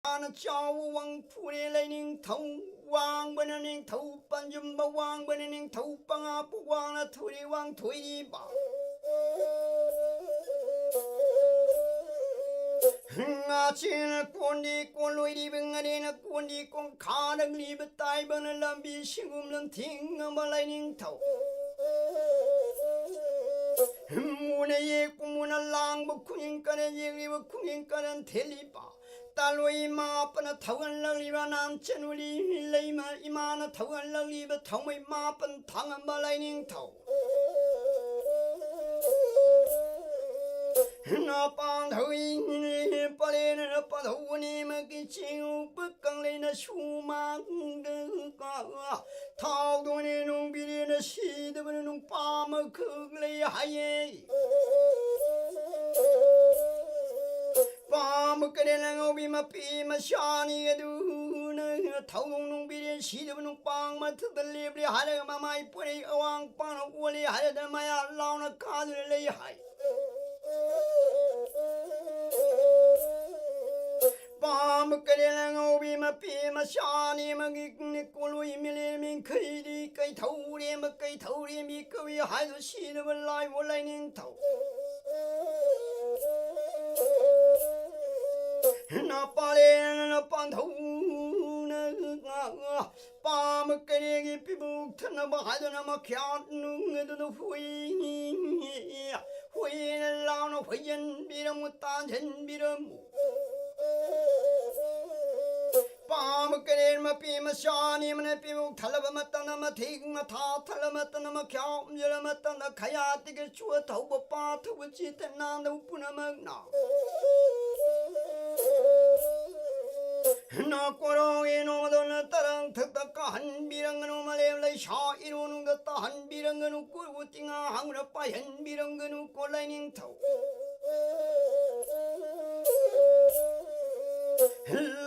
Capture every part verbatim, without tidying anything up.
ꯃꯥꯅ ꯆꯥꯎꯕ ꯋꯥꯡꯊꯨꯔꯦ ꯂꯩꯅꯤꯡꯊꯧ꯫ ꯋꯥꯡꯕꯅ ꯅꯤꯡꯊꯧ ꯄꯟꯖꯨꯝꯕ, ꯋꯥꯡꯕꯅ ꯅꯤꯡꯊꯧ ꯄꯉꯥꯄꯨ, ꯋꯥꯡꯅ ꯊꯨꯔꯤ ꯋꯥꯡꯊꯣꯏꯔꯤꯕ꯫ ꯉꯥꯆꯦꯅ ꯀꯣꯟꯗꯤ ꯀꯣꯟꯂꯣꯏꯔꯤꯕ, ꯉꯔꯦꯅ ꯀꯣꯟꯗꯤ ꯀꯣꯟꯈꯥꯔꯛꯂꯤꯕ, ꯇꯥꯏꯕꯪꯅ ꯂꯝꯕꯤ ꯁꯤꯒꯨꯝ ꯂꯝꯊꯦꯡꯉꯕ ꯂꯩꯅꯤꯡꯊꯧ꯫ ꯃꯨꯅ ꯌꯦꯛꯄ ꯃꯨꯅ ꯂꯥꯡꯕ ꯈꯨꯌꯦꯡ ꯀꯔꯟ ꯌꯦꯛꯂꯤꯕ, ꯈꯨꯌꯦꯡ ꯀꯔꯟ ꯊꯦꯜꯂꯤꯕ꯫ ꯇꯥꯂꯣꯏ ꯃꯥꯄꯅ ꯊꯧꯒꯜꯂꯛꯂꯤꯕ ꯅꯥꯝꯆꯅꯨꯂꯤ ꯂꯩꯃ ꯏꯃꯥꯅ ꯊꯧꯒꯜꯂꯛꯂꯤꯕ ꯊꯧꯃꯩ ꯃꯥꯄꯟ ꯊꯥꯡꯉꯝꯕ ꯂꯩꯅꯤꯡꯊꯧ꯫ ꯅꯄꯥꯟ ꯊꯧꯏ ꯄꯔꯦꯅ ꯄꯥꯊꯧꯅꯤ ꯃꯀꯤ ꯆꯤꯡ ꯎꯄ ꯀꯪꯂꯩꯅ ꯁꯨꯃꯥꯡꯗ ꯊꯥꯎꯗꯣꯅꯦ ꯅꯨꯡꯕꯤꯔꯦꯅ ꯁꯤꯗꯕꯅ ꯅꯨꯄꯥ ꯑꯃꯈꯛ ꯂꯩ ꯍꯥꯏꯌꯦ꯫ ꯄꯥꯝꯕ ꯀꯔꯦꯜ ꯑꯉꯧꯕꯤ ꯃꯄꯤ ꯃꯆꯥꯅꯤ ꯑꯗꯨꯅ ꯊꯧꯗꯣꯡ ꯅꯨꯡꯕꯤꯔꯦ ꯁꯤꯗꯕ ꯅꯨꯄꯥ ꯃꯊꯛꯇ ꯂꯦꯞꯂꯦ ꯍꯥꯏꯔꯒ ꯃꯃꯥꯏ ꯄꯣꯔꯩ ꯑꯋꯥꯡ ꯄꯥꯡꯅ ꯑꯣꯜꯂꯦ ꯍꯥꯏꯔꯗꯅ ꯃꯌꯥ ꯂꯥꯎꯅ ꯀꯥꯗꯨꯅ ꯂꯩ ꯍꯥꯏ꯫ ꯄꯥꯝꯕ ꯀꯔꯦꯜ ꯑꯉꯧꯕꯤ ꯃꯄꯤ ꯃꯆꯥꯅꯤ ꯑꯃꯒꯤ ꯀꯣꯂꯣꯏ ꯃꯤꯂꯦꯟ ꯃꯤꯡꯈꯩꯗꯤ ꯀꯩꯊꯧꯔꯦꯝꯕ ꯀꯩꯊꯧꯔꯦꯝꯕꯤ ꯀꯧꯏ ꯍꯥꯏꯗꯨ ꯁꯤꯔꯕ ꯂꯥꯏꯕꯨ ꯂꯩꯅꯤꯡꯊꯧ꯫ ꯅꯄꯥꯂꯦꯅ ꯄꯥꯟꯊꯧꯅ ꯄꯥꯝꯕ ꯀꯔꯦꯒꯤ ꯄꯤꯕꯨ ꯊꯟꯅꯕ ꯍꯥꯏꯗꯨꯅ ꯃꯈ꯭ꯌꯥꯠ ꯅꯨꯡ ꯑꯗꯨꯗ ꯍꯨꯏ ꯍꯨꯏꯅ ꯂꯥꯎꯅ ꯍꯨꯏꯖꯟꯕꯤꯔꯝꯃꯨ ꯇꯥꯟꯁꯤꯟꯕꯤꯔꯝꯃꯨ꯫ ꯄꯥꯝꯕ ꯀꯔꯦꯟ ꯃꯄꯤ ꯃꯆꯥꯅꯤ ꯑꯃꯅ ꯄꯤꯕꯨ ꯊꯜꯂꯕ ꯃꯇꯝꯗ ꯃꯊꯤꯛ ꯃꯊꯥ ꯊꯜꯂꯕ ꯃꯇꯝꯗ ꯃꯈ꯭ꯌꯥꯝ ꯌꯦꯜꯂꯕ ꯃꯇꯝꯗ ꯈꯌꯥꯠꯇꯒꯤ ꯆꯨ ꯊꯧꯕ ꯄꯥ ꯊꯧꯕ ꯆꯤꯠꯇ ꯅꯥꯟꯗꯧ ꯄꯨꯝꯅꯃꯛꯅ ꯅꯥꯀꯣꯔꯣꯡ ꯏꯅꯣꯗꯣꯅ ꯇꯔꯪ ꯊꯛꯇ ꯀꯥꯍꯟꯕꯤꯔꯝꯒꯅꯨ, ꯃꯂꯦꯝ ꯂꯩꯁꯥ ꯏꯔꯣꯅꯨꯡꯗ ꯇꯥꯍꯟꯕꯤꯔꯝꯒꯅꯨ, ꯀꯣꯏꯕꯨ ꯇꯤꯡꯉꯥ ꯍꯪꯅ ꯄꯥꯏꯍꯟꯕꯤꯔꯝꯒꯅꯨ ꯀꯣ ꯂꯥꯏꯅꯤꯡꯊꯧ꯫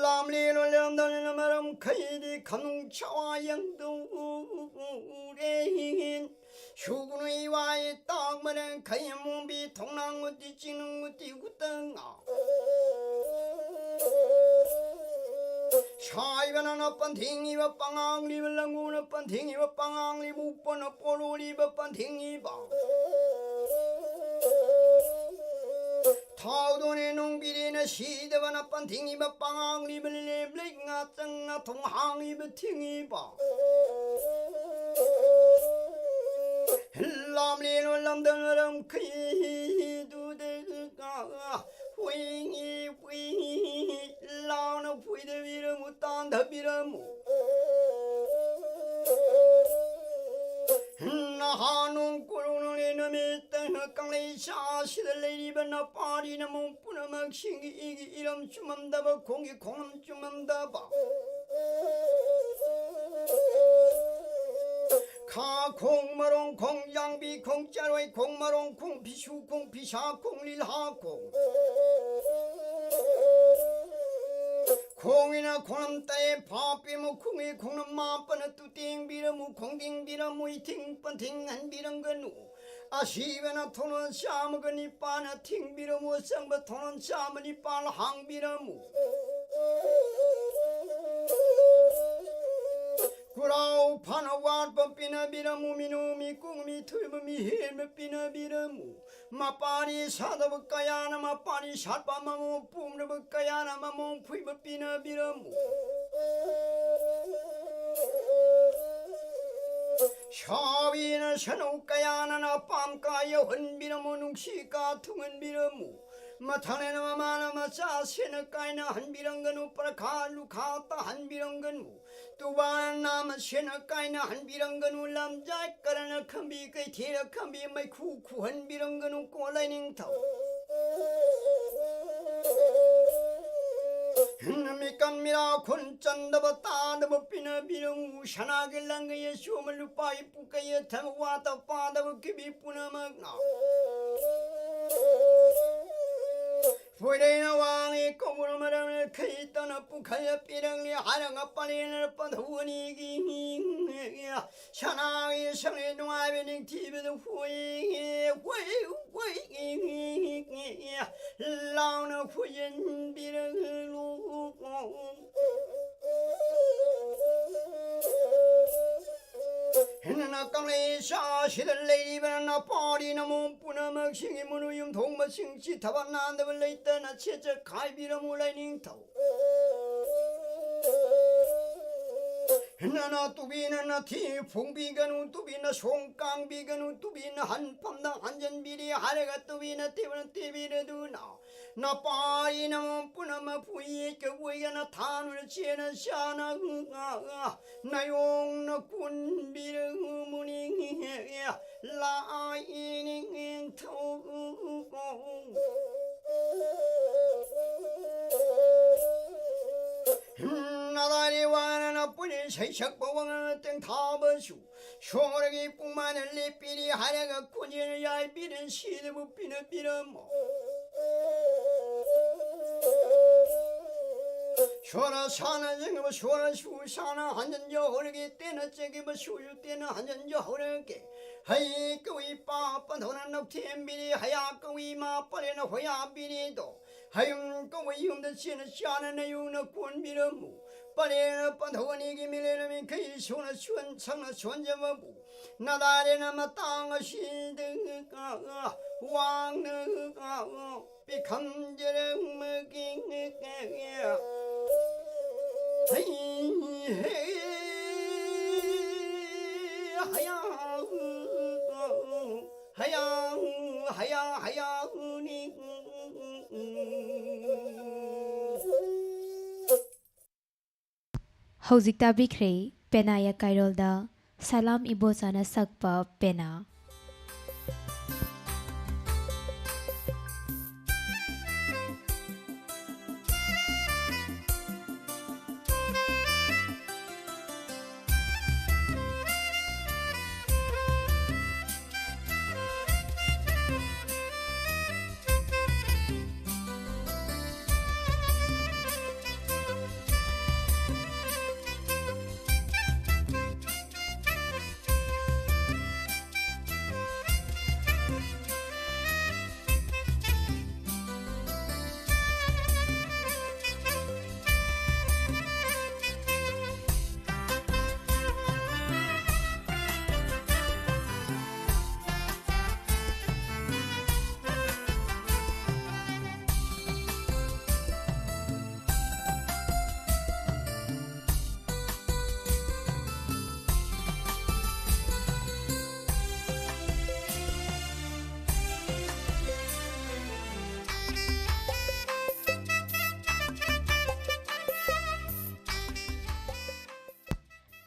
ꯂꯥꯝꯂꯦ ꯂꯣꯏꯂꯝꯗꯅ ꯃꯔꯝ ꯈꯩꯗꯤ ꯈꯅꯨꯡ ꯆꯋꯥ ꯌꯦꯡꯗꯧ ꯎꯔꯦ꯫ ꯁꯨꯒꯨꯅꯨ ꯏꯋꯥꯏ ꯇꯥꯡꯕꯅ ꯈꯩꯃꯣꯝꯕꯤ ꯊꯣꯡꯅꯥꯡ ꯎꯇꯤ ꯆꯤꯡꯅꯨꯡ ꯎꯇꯤ ꯎꯇꯉꯥ꯫ ꯁꯥꯏꯕꯅ ꯄꯟꯊꯤꯡꯏꯕ ꯄꯉꯥꯡꯂꯤꯕ, ꯂꯪꯒꯨꯅ ꯄꯟꯊꯤꯡꯏꯕ ꯄꯉꯥꯡꯂꯤꯕ, ꯎꯞꯄꯅ ꯄꯣꯂꯣꯔꯤꯕ ꯄꯟꯊꯤꯡꯏꯕ꯫ ꯊꯥꯎꯗꯣꯅꯦ ꯅꯣꯡꯕꯤꯔꯦꯅ ꯁꯤꯗꯕꯅ ꯄꯟꯊꯤꯡꯏꯕ ꯄꯉꯥꯡꯂꯤꯕ, ꯂꯤꯂꯦ ꯕ꯭ꯂꯤꯛ ꯉꯥ ꯆꯪ ꯉꯥ ꯊꯣꯡ ꯍꯥꯡꯂꯤꯕ ꯊꯤꯡꯏꯕ꯫ ꯂꯥꯝꯂꯦꯅꯣ ꯂꯝꯗꯝ ꯃꯔꯝ ꯈꯩꯗꯨꯗ ꯍꯨꯏ ꯍꯨꯏ ꯂꯥꯎꯅ ꯐꯨꯏꯗꯕꯤꯔꯝꯃꯨ, ꯇꯥꯟꯊꯕꯤꯔꯝꯃꯨ꯫ ꯅꯍꯥ ꯅꯣꯡ ꯀꯣꯔꯣꯡꯅ ꯅꯨꯃꯤꯠꯇ ꯀꯪꯂꯩ ꯆꯥꯁꯤꯗ ꯂꯩꯔꯤꯕ ꯅꯄꯥꯔꯤ ꯅꯃꯧ ꯄꯨꯝꯅꯃꯛꯁꯤꯡꯒꯤ ꯏꯒꯤ ꯏꯔꯝ ꯆꯨꯝꯃꯝꯗꯕ, ꯈꯣꯡꯒꯤ ꯈꯣꯡꯂꯝ ꯆꯨꯝꯃꯝꯗꯕ꯫ ꯈꯥ ꯈꯣꯡ, ꯃꯔꯣꯡ ꯈꯣꯡ, ꯌꯥꯡꯕꯤ ꯈꯣꯡ, ꯆꯔꯣꯏ ꯈꯣꯡ, ꯃꯔꯣꯡ ꯈꯣꯡ, ꯐꯤꯁꯨ ꯈꯣꯡ, ꯐꯤꯁꯥ ꯈꯣꯡ, ꯂꯤꯜꯍꯥ ꯈꯣꯡ꯫ ꯈꯣꯡꯒꯤꯅ ꯈꯣꯡꯂꯝ ꯇꯔꯦꯠ ꯐꯥ ꯄꯦꯝꯃ ꯈꯣꯡꯒꯤ ꯈꯣꯡꯂꯝ ꯃꯥꯄꯟꯅ ꯇꯨꯇꯦꯡꯕꯤꯔꯝꯃꯨ, ꯈꯣꯡꯗꯦꯡꯕꯤꯔꯝꯃꯨ, ꯏꯊꯤꯡ ꯄꯟꯊꯤꯡꯍꯟꯕꯤꯔꯝꯒꯅꯨ꯫ ꯑꯁꯤꯕꯅ ꯊꯣꯡꯂꯣꯟ ꯆꯥꯝꯃꯒ ꯅꯤꯄꯥꯟꯅ ꯊꯤꯡꯕꯤꯔꯝꯃꯨ, ꯑꯆꯪꯕ ꯊꯣꯡꯂꯣꯟ ꯆꯥꯝꯃ ꯅꯤꯄꯥꯟ ꯍꯥꯡꯕꯤꯔꯝꯃꯨ꯫ ꯈꯨꯔꯥꯎ ꯐꯅ ꯋꯥꯠꯄ ꯄꯤꯅꯕꯤꯔꯝꯃꯨ, ꯃꯤꯅꯨ ꯃꯤꯀꯨꯡ ꯃꯤꯊꯣꯏꯕ ꯃꯤꯍꯦꯟꯕ ꯄꯤꯅꯕꯤꯔꯝꯃꯨ꯫ ꯃꯄꯥꯔꯤ ꯁꯥꯗꯕ ꯀꯌꯥꯅ ꯃꯄꯥꯔꯤ ꯁꯥꯠꯄ, ꯃꯃꯣ ꯄꯨꯝꯗꯕ ꯀꯌꯥꯅ ꯃꯃꯣ ꯐꯨꯏꯕ ꯄꯤꯅꯕꯤꯔꯝꯃꯨ꯫ ꯁꯥꯕꯤꯅ ꯁꯅꯧ ꯀꯌꯥꯅ ꯅꯄꯥꯝ ꯀꯥ ꯌꯧꯍꯟꯕꯤꯔꯝꯃꯨ, ꯅꯨꯡꯁꯤ ꯀꯥ ꯊꯨꯡꯍꯟꯕꯤꯔꯝꯃꯨ꯫ ꯃꯊꯪꯅ ꯃꯃꯥꯅ ꯃꯆꯥ ꯁꯦꯟꯅ ꯀꯥꯏꯅ ꯍꯟꯕꯤꯔꯝꯒꯅꯨ, ꯄ꯭ꯔꯈꯥ ꯂꯨꯈꯥ ꯇꯥꯍꯟꯕꯤꯔꯝꯒꯅꯨ꯫ ꯇꯨꯕꯥꯅ ꯃꯁꯦꯟꯅ ꯀꯥꯏꯅ ꯍꯟꯕꯤꯔꯝꯒꯅꯨ, ꯂꯝꯖꯥꯏ ꯀꯔꯅ ꯈꯝꯕꯤ, ꯀꯩꯊꯦꯜ ꯈꯝꯕꯤ, ꯃꯩꯈꯨ ꯈꯨꯍꯟꯕꯤꯔꯝꯒꯅꯨ ꯀꯣ ꯂꯥꯏꯅꯤꯡꯊꯧ꯫ ꯃꯤꯀꯝ ꯃꯤꯔꯥ ꯈꯨꯟ ꯆꯟꯗꯕ ꯇꯥꯗꯕ ꯄꯤꯅꯕꯤꯔꯝꯃꯨ, ꯁꯅꯥꯒꯤ ꯂꯪꯒꯩ ꯑꯆꯣꯝꯕ ꯂꯨꯄꯥꯒꯤ ꯄꯨꯀꯩ ꯑꯊꯝꯕ ꯋꯥꯠꯇ ꯄꯥꯗꯕ ꯀꯤꯕꯤ ꯄꯨꯝꯅꯃꯛꯅ꯫ ꯐꯣꯏꯔꯩꯅ ꯋꯥꯡꯉꯤ ꯀꯧꯕ꯭ꯔꯨ ꯃꯔꯝꯅ ꯈꯩꯇꯅ ꯄꯨꯈꯠꯂ ꯄꯤꯔꯛꯂꯤ ꯍꯥꯏꯔꯒ ꯄꯔꯦꯡꯅ ꯄꯟꯊꯧ ꯑꯅꯤꯒꯤ ꯁꯅꯥꯒꯤ ꯁꯪꯂꯦ ꯅꯨꯡꯉꯥꯏꯕ ꯅꯤꯡꯊꯤꯕꯗ ꯍꯨꯏ ꯍꯨꯏ ꯍꯨꯏ ꯂꯥꯎꯅ ꯍꯨꯏꯖꯤꯟꯕꯤꯔꯛꯂꯨ꯫ ꯍꯦꯟꯅ ꯀꯪꯂꯩ ꯆꯥꯁꯤꯗ ꯂꯩꯔꯤꯕ ꯅꯄꯥꯔꯤ ꯅꯃꯣꯝ ꯄꯨꯝꯅꯃꯛꯁꯤꯡꯒꯤ ꯃꯅꯨꯡ ꯌꯨꯝꯊꯣꯡꯕꯁꯤꯡ ꯆꯤꯊꯕ ꯅꯥꯟꯗꯕ ꯂꯩꯇꯅ ꯁꯦꯠꯆ ꯈꯥꯏꯕꯤꯔꯝꯃꯨ ꯂꯥꯏꯅꯤꯡꯊꯧ꯫ ꯅꯅ ꯇꯨꯕꯤꯅ ꯅꯊꯤ ꯐꯣꯡꯕꯤꯒꯅꯨ, ꯇꯨꯕꯤꯅ ꯁꯣꯡ ꯀꯥꯡꯕꯤꯒꯅꯨ, ꯇꯨꯕꯤꯅ ꯍꯟꯐꯝꯗ ꯍꯟꯖꯟꯕꯤꯔꯤ ꯍꯥꯏꯔꯒ ꯇꯨꯕꯤꯅ ꯇꯦꯕꯅ ꯇꯦꯕꯤꯔꯗꯨꯅ ꯅꯄꯥꯏꯅ ꯄꯨꯝꯅꯃꯛꯄꯨ ꯌꯦꯠꯀ ꯑꯣꯏꯒꯅ ꯊꯥꯅꯨꯅ ꯆꯦꯅ ꯆꯥꯅ ꯅꯌꯣꯡꯅ ꯀꯨꯟꯕꯤꯔꯃꯨꯅꯤ ꯂꯥꯏꯅꯤꯡꯊꯧ꯫ ꯅꯂꯥꯏꯔꯤ ꯋꯥꯅꯅ ꯄꯨꯅꯤ ꯁꯩꯁꯛꯄ ꯋꯥꯉꯅ ꯇꯦꯡꯊꯥꯕꯁꯨ ꯁꯣꯔꯒꯤ ꯄꯨꯡꯃꯥꯏꯅ ꯂꯦꯞꯄꯤꯔꯤ ꯍꯥꯏꯔꯒ ꯈꯣꯟꯖꯦꯜ ꯌꯥꯏꯕꯤꯔꯦ ꯁꯤꯗꯕꯨ ꯄꯤꯅꯕꯤꯔꯝꯃꯣ꯫ ꯁꯣꯔ ꯁꯥꯅ ꯆꯪꯕ ꯁꯣꯔ ꯁꯨ ꯁꯥꯅ ꯍꯟꯖꯤꯟꯖꯍꯧꯔꯒꯦ ꯇꯦꯅ ꯆꯪꯈꯤꯕ ꯁꯨꯁꯨ ꯇꯦꯅ ꯍꯟꯖꯤꯟꯖꯍꯧꯔꯒꯦ꯫ ꯍꯩ ꯀꯧꯏ ꯄꯥ ꯄꯟꯊꯧꯅ ꯅꯧꯊꯦꯝꯕꯤꯔꯤ ꯍꯌꯥ ꯀꯧꯏ ꯃꯥ ꯄꯂꯦꯅ ꯍꯣꯌꯥꯕꯤꯔꯤꯗꯣ꯫ ꯍꯌꯨꯝ ꯀꯧꯕ ꯌꯨꯝꯗ ꯆꯦꯅ ꯆꯥꯅ ꯅꯌꯨꯝꯅ ꯀꯣꯟꯕꯤꯔꯝꯃꯨ꯫ ꯄꯔꯦꯅ ꯄꯟꯊꯧ ꯑꯅꯤꯒꯤ ꯃꯤꯂꯦꯅ ꯃꯤꯈꯩ ꯁꯣꯛꯅ ꯁꯣꯟ-, ꯁꯪꯅ ꯁꯣꯟꯖꯕꯕꯨ ꯅꯗꯥꯔꯦꯅ ꯃꯇꯥꯡ ꯑꯁꯤꯗ ꯋꯥꯡꯅ ꯄꯤꯈꯝꯖꯔꯝꯃꯒꯦ꯫ ꯍꯩ ꯍꯦ ꯍꯌꯥ ꯍꯌꯥ ꯍꯌꯥ ꯍꯌꯥ ꯅꯤ꯫ ꯍꯧꯖꯤꯛ ꯇꯥꯕꯤꯈ꯭ꯔꯦ ꯄꯦꯅꯥ ꯌꯥꯀꯥꯏꯔꯣꯜꯗ ꯁꯂꯥꯝ ꯏꯕꯣꯆꯥꯅ ꯁꯛꯄ ꯄꯦꯅꯥ꯫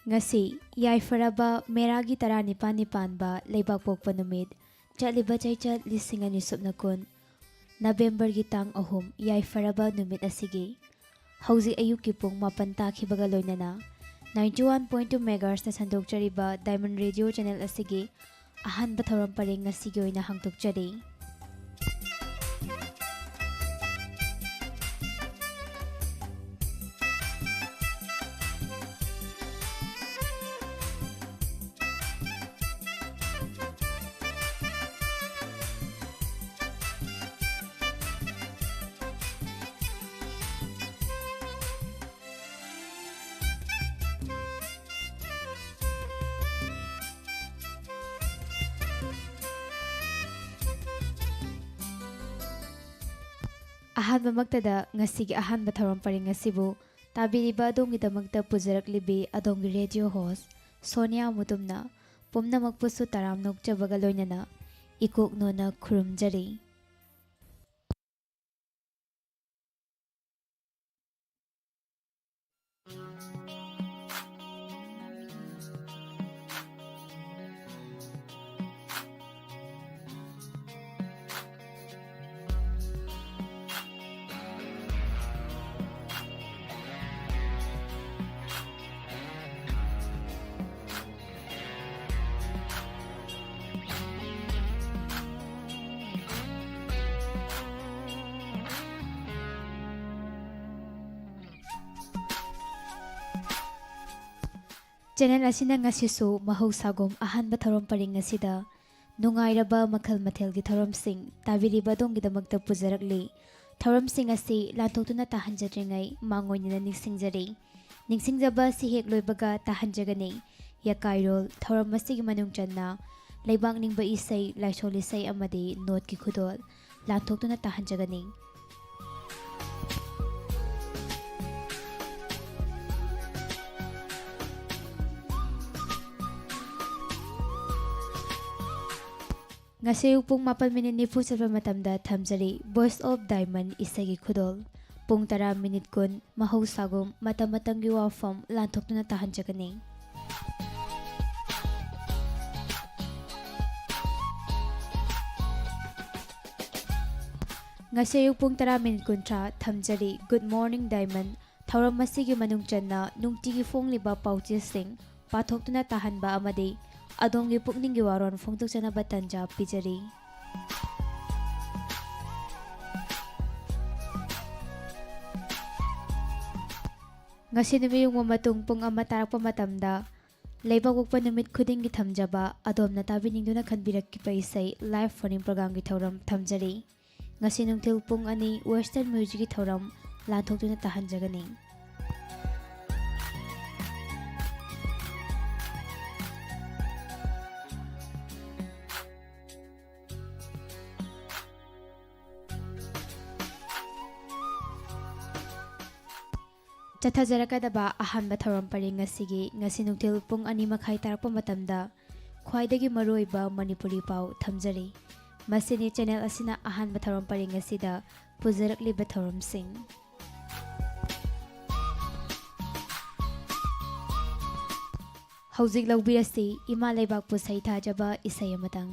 ꯉꯁꯤ ꯌꯥꯏꯐꯔꯕ ꯃꯦꯔꯥꯒꯤ ꯇꯔꯥꯅꯤꯄꯥꯟꯅꯤ ꯄꯥꯟꯕ ꯂꯩꯕꯥꯛꯄꯣꯛꯄ ꯅꯨꯃꯤꯠ, ꯆꯠꯂꯤꯕ ꯆꯩꯆꯠ ꯂꯤꯁꯤꯡ ꯑꯅꯤ ꯁꯨꯞꯅ ꯀꯨꯟ, ꯅꯕꯦꯝꯕꯔꯒꯤ ꯇꯥꯡ ꯑꯍꯨꯝ, ꯌꯥꯏꯐꯔꯕ ꯅꯨꯃꯤꯠ ꯑꯁꯤꯒꯤ ꯍꯧꯖꯤꯛ ꯑꯌꯨꯛꯀꯤ ꯄꯨꯡ ꯃꯥꯄꯟ ꯇꯥꯈꯤꯕꯒ ꯂꯣꯏꯅꯅ ninety one point two megahertzꯇ ꯁꯟꯗꯣꯛꯆꯔꯤꯕ Diamond Radio channel ꯑꯁꯤꯒꯤ ꯑꯍꯥꯟꯕ ꯊꯧꯔꯝ ꯄꯔꯦꯡ ꯉꯁꯤꯒꯤ ꯑꯣꯏꯅ ꯍꯥꯡꯗꯣꯛꯆꯔꯤ꯫ ꯑꯍꯥꯟꯕꯃꯛꯇꯗ ꯉꯁꯤꯒꯤ ꯑꯍꯥꯟꯕ ꯊꯧꯔꯝ ꯄꯔꯦꯡ ꯑꯁꯤꯕꯨ ꯇꯥꯕꯤꯔꯤꯕ ꯑꯗꯣꯝꯒꯤꯗꯃꯛꯇ ꯄꯨꯖꯔꯛꯂꯤꯕꯤ ꯑꯗꯣꯝꯒꯤ radio host ꯁꯣꯅꯤꯌꯥ ꯃꯨꯇꯨꯝꯅ ꯄꯨꯝꯅꯃꯛꯄꯨꯁꯨ ꯇꯔꯥꯝꯅ ꯑꯣꯛꯆꯕꯒ ꯂꯣꯏꯅꯅ ꯏꯀꯣꯛ ꯅꯣꯟꯅ ꯈꯨꯔꯨꯝꯖꯔꯤ꯫ Channel ꯑꯁꯤꯅ ꯉꯁꯤꯁꯨ ꯃꯍꯧꯁꯥꯒꯨꯝ ꯑꯍꯥꯟꯕ ꯊꯧꯔꯝ ꯄꯔꯤꯡ ꯑꯁꯤꯗ ꯅꯨꯡꯉꯥꯏꯔꯕ ꯃꯈꯜ ꯃꯊꯦꯜꯒꯤ ꯊꯧꯔꯝꯁꯤꯡ ꯇꯥꯕꯤꯔꯤꯕ ꯑꯗꯣꯝꯒꯤꯗꯃꯛꯇ ꯄꯨꯖꯔꯛꯂꯤ꯫ ꯊꯧꯔꯝꯁꯤꯡ ꯑꯁꯤ ꯂꯥꯟꯊꯣꯛꯇꯨꯅ ꯇꯥꯍꯟꯖꯗ꯭ꯔꯤꯉꯩ ꯃꯥꯡꯑꯣꯏꯅꯅ ꯅꯤꯡꯁꯤꯡꯖꯔꯤ꯫ ꯅꯤꯡꯁꯤꯡꯖꯕ ꯑꯁꯤ ꯍꯦꯛ ꯂꯣꯏꯕꯒ ꯇꯥꯍꯟꯖꯒꯅꯤ꯫ ꯌꯀꯥꯏꯔꯣꯜ ꯊꯧꯔꯝ ꯑꯁꯤꯒꯤ ꯃꯅꯨꯡ ꯆꯟꯅ ꯂꯩꯕꯥꯛ ꯅꯤꯡꯕ ꯏꯁꯩ, ꯂꯥꯏꯁꯣꯜ ꯏꯁꯩ ꯑꯃꯗꯤ ꯅꯣꯠꯀꯤ ꯈꯨꯗꯣꯜ ꯂꯥꯟꯊꯣꯛꯇꯨꯅ ꯇꯥꯍꯟꯖꯒꯅꯤ꯫ ꯉꯁꯤ ꯑꯌꯨꯛ ꯄꯨꯡ ꯃꯥꯄꯟ ꯃꯤꯅꯤꯠ ꯅꯤꯐꯨ ꯆꯠꯄ ꯃꯇꯝꯗ ꯊꯝꯖꯔꯤ Voice of Diamond ꯏꯁꯩꯒꯤ ꯈꯨꯗꯣꯜ꯫ ꯄꯨꯡ ꯇꯔꯥ ꯃꯤꯅꯤꯠ ꯀꯨꯟ ꯃꯍꯧꯁꯥꯒꯨꯝ ꯃꯇꯝ ꯃꯇꯝꯒꯤ ꯋꯥꯐꯝ ꯂꯥꯟꯊꯣꯛꯇꯨꯅ ꯇꯥꯍꯟꯖꯒꯅꯤ꯫ ꯉꯁꯤ ꯑꯌꯨꯛ ꯄꯨꯡ ꯇꯔꯥ ꯃꯤꯅꯤꯠ ꯀꯨꯟꯊ꯭ꯔꯥ ꯊꯝꯖꯔꯤ꯫ Good Morning Diamond ꯊꯧꯔꯝ ꯑꯁꯤꯒꯤ ꯃꯅꯨꯡ ꯆꯟꯅ ꯅꯨꯡꯇꯤꯒꯤ ꯐꯣꯡꯂꯤꯕ ꯄꯥꯎꯆꯦꯁꯤꯡ ꯄꯥꯊꯣꯛꯇꯨꯅ ꯇꯥꯍꯟꯕ ꯑꯃꯗꯤ ꯑꯗꯣꯝꯒꯤ ꯄꯨꯛꯅꯤꯡꯒꯤ ꯋꯥꯔꯣꯜ ꯐꯣꯡꯗꯣꯛꯆꯅꯕ ꯇꯥꯟꯖꯥ ꯄꯤꯖꯔꯤ꯫ ꯉꯁꯤ ꯅꯨꯃꯤꯠ ꯌꯨꯡꯕ ꯃꯇꯨꯡ ꯄꯨꯡ ꯑꯃ ꯇꯥꯔꯛꯄ ꯃꯇꯝꯗ ꯂꯩꯕꯥꯛꯄꯣꯛꯄ ꯅꯨꯃꯤꯠ ꯈꯨꯗꯤꯡꯒꯤ ꯊꯝꯖꯕ ꯑꯗꯣꯝꯅ ꯇꯥꯕꯤꯅꯤꯡꯗꯨꯅ ꯈꯟꯕꯤꯔꯛꯈꯤꯕ ꯏꯁꯩ live phone-in program-ꯒꯤ ꯊꯧꯔꯝ ꯊꯝꯖꯔꯤ꯫ ꯉꯁꯤ ꯅꯨꯡꯊꯤꯜ ꯄꯨꯡ ꯑꯅꯤ Western Music-ꯀꯤ ꯊꯧꯔꯝ ꯂꯥꯟꯊꯣꯛꯇꯨꯅ ꯇꯥꯍꯟꯖꯒꯅꯤ꯫ ꯆꯠꯊꯖꯔꯛꯀꯗꯕ ꯑꯍꯥꯟꯕ ꯊꯧꯔꯝ ꯄꯔꯦꯡ ꯑꯁꯤꯒꯤ ꯉꯁꯤ ꯅꯨꯡꯊꯤꯜ ꯄꯨꯡ ꯑꯅꯤ ꯃꯈꯥꯏ ꯇꯥꯔꯛꯄ ꯃꯇꯝꯗ ꯈ꯭ꯋꯥꯏꯗꯒꯤ ꯃꯔꯨꯑꯣꯏꯕ ꯃꯅꯤꯄꯨꯔꯤ ꯄꯥꯎ ꯊꯝꯖꯔꯤ꯫ ꯃꯁꯤꯅꯤ channel ꯑꯁꯤꯅ ꯑꯍꯥꯟꯕ ꯊꯧꯔꯝ ꯄꯔꯦꯡ ꯑꯁꯤꯗ ꯄꯨꯖꯔꯛꯂꯤꯕ ꯊꯧꯔꯝꯁꯤꯡ꯫ ꯍꯧꯖꯤꯛ ꯂꯧꯕꯤꯔꯁꯤ ꯏꯃꯥ ꯂꯩꯕꯥꯛꯄꯨ ꯁꯩꯊꯥꯖꯕ ꯏꯁꯩ ꯑꯃꯇꯪ꯫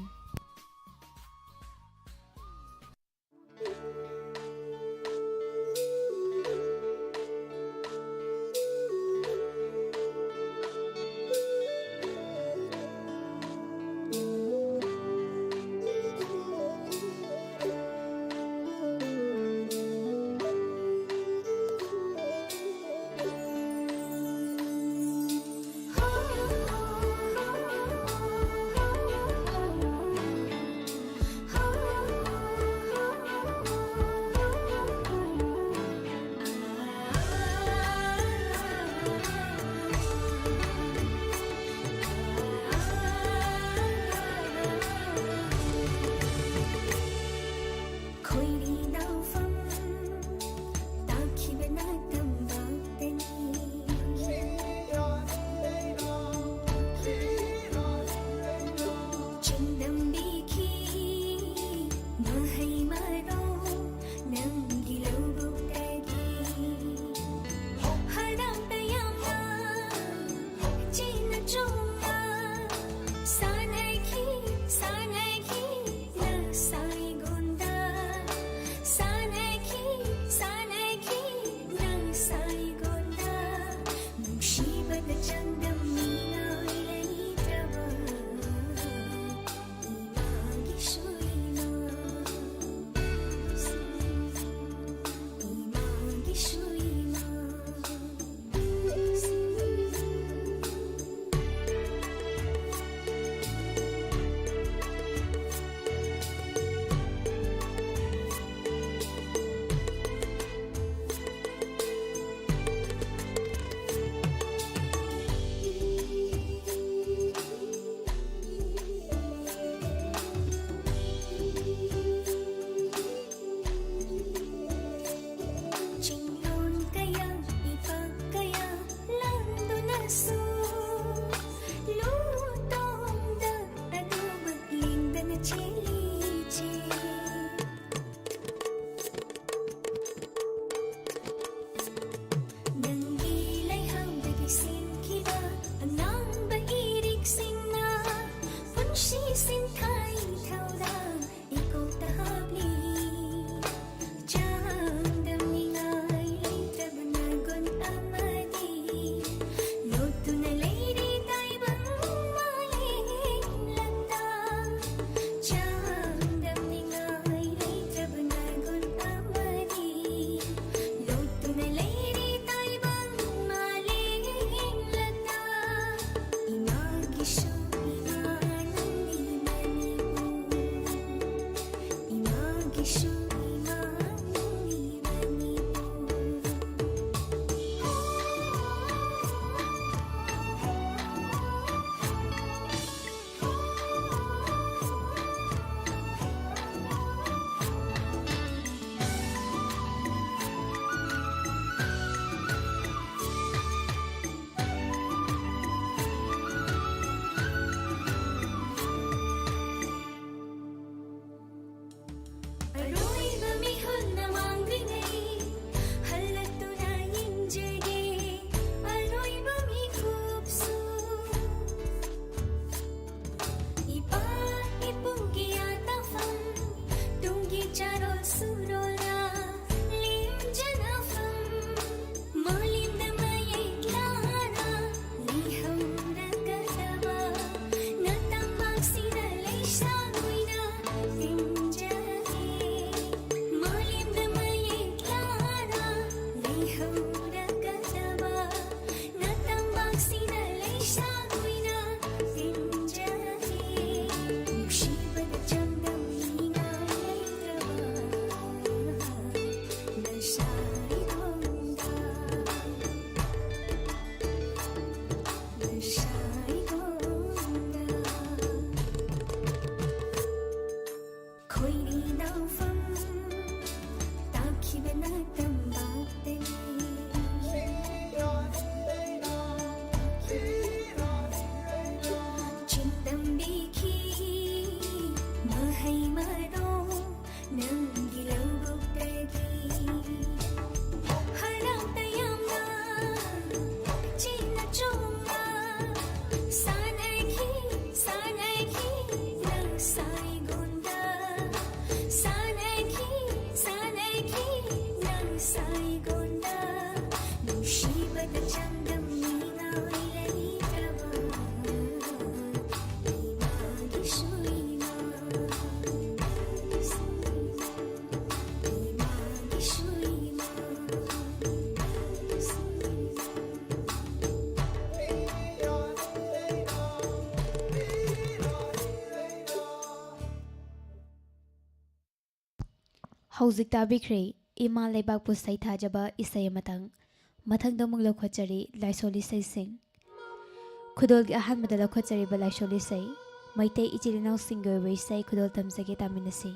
ꯁꯨ ꯂꯨꯇꯣꯡꯗ ꯑꯗꯨꯃꯛ ꯂꯦꯡꯗꯅ ꯆꯦꯜꯂꯤꯁꯦ꯫ ꯅꯪꯒꯤ ꯂꯩꯍꯥꯎꯗꯒꯤ ꯁꯦꯝꯈꯤꯕ ꯑꯉꯥꯡꯕ ꯏꯔꯤꯛꯁꯤꯡꯅ ꯄꯨꯟꯁꯤ ꯁꯤꯟꯊꯥꯏ ꯊꯧꯗꯥꯡ ꯏꯀꯣꯛꯇ ꯍꯥꯞꯂꯤ꯫ ꯆꯥꯡꯗꯝꯅꯤꯡꯉꯥꯏ ꯂꯩꯇ꯭ꯔꯕ ꯅꯒꯨꯟ ꯑꯃꯗꯤ ꯂꯣꯠꯇꯨꯅ ꯍꯧꯖꯤꯛ ꯇꯥꯕꯤꯈ꯭ꯔꯦ ꯏꯃꯥ ꯂꯩꯕꯥꯛꯄꯨ ꯁꯩꯊꯥꯖꯕ ꯏꯁꯩ ꯑꯃꯇꯪ꯫ ꯃꯊꯪꯗ ꯑꯃꯨꯛ ꯂꯧꯈꯠꯆꯔꯤ ꯂꯥꯏꯁꯣꯜ ꯏꯁꯩꯁꯤꯡ꯫ ꯈꯨꯗꯣꯜꯒꯤ ꯑꯍꯥꯟꯕꯗ ꯂꯧꯈꯠꯆꯔꯤꯕ ꯂꯥꯏꯁꯣꯜ ꯏꯁꯩ, ꯃꯩꯇꯩ ꯏꯆꯤꯜ ꯏꯅꯥꯎꯁꯤꯡꯒꯤ ꯑꯣꯏꯕ ꯏꯁꯩ ꯈꯨꯗꯣꯜ ꯇꯝꯖꯒꯦ, ꯇꯥꯃꯤꯟꯅꯁꯤ꯫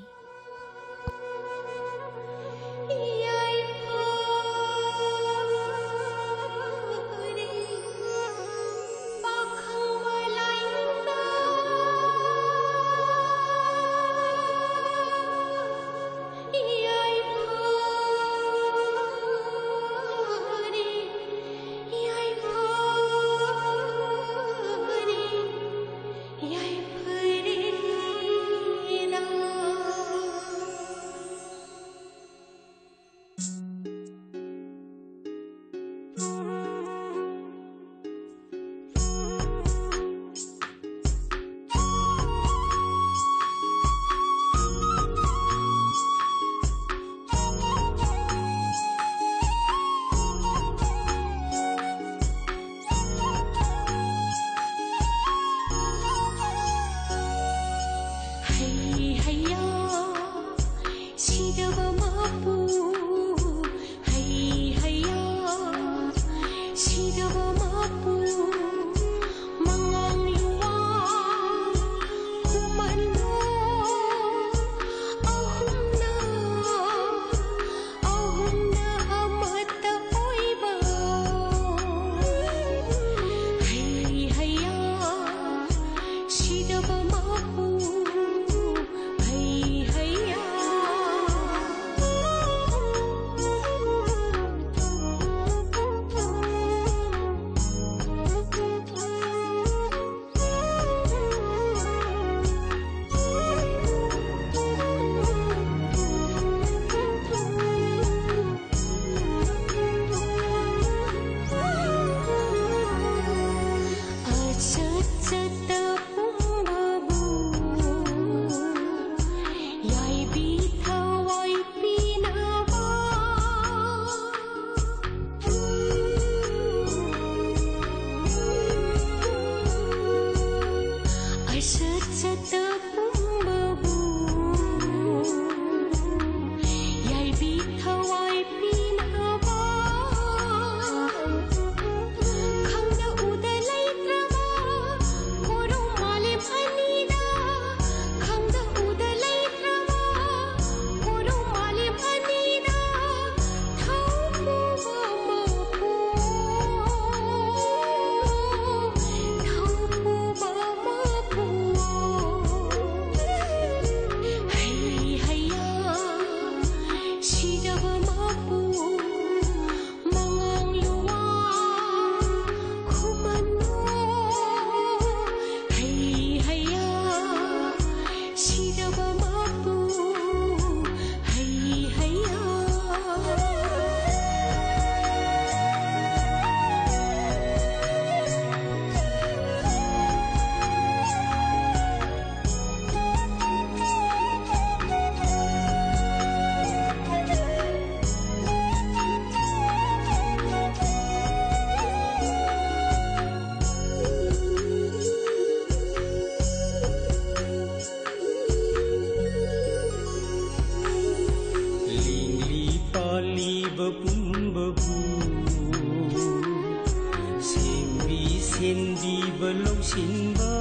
ꯁꯦꯟꯕꯤꯕ ꯂꯧꯁꯤꯟꯕ,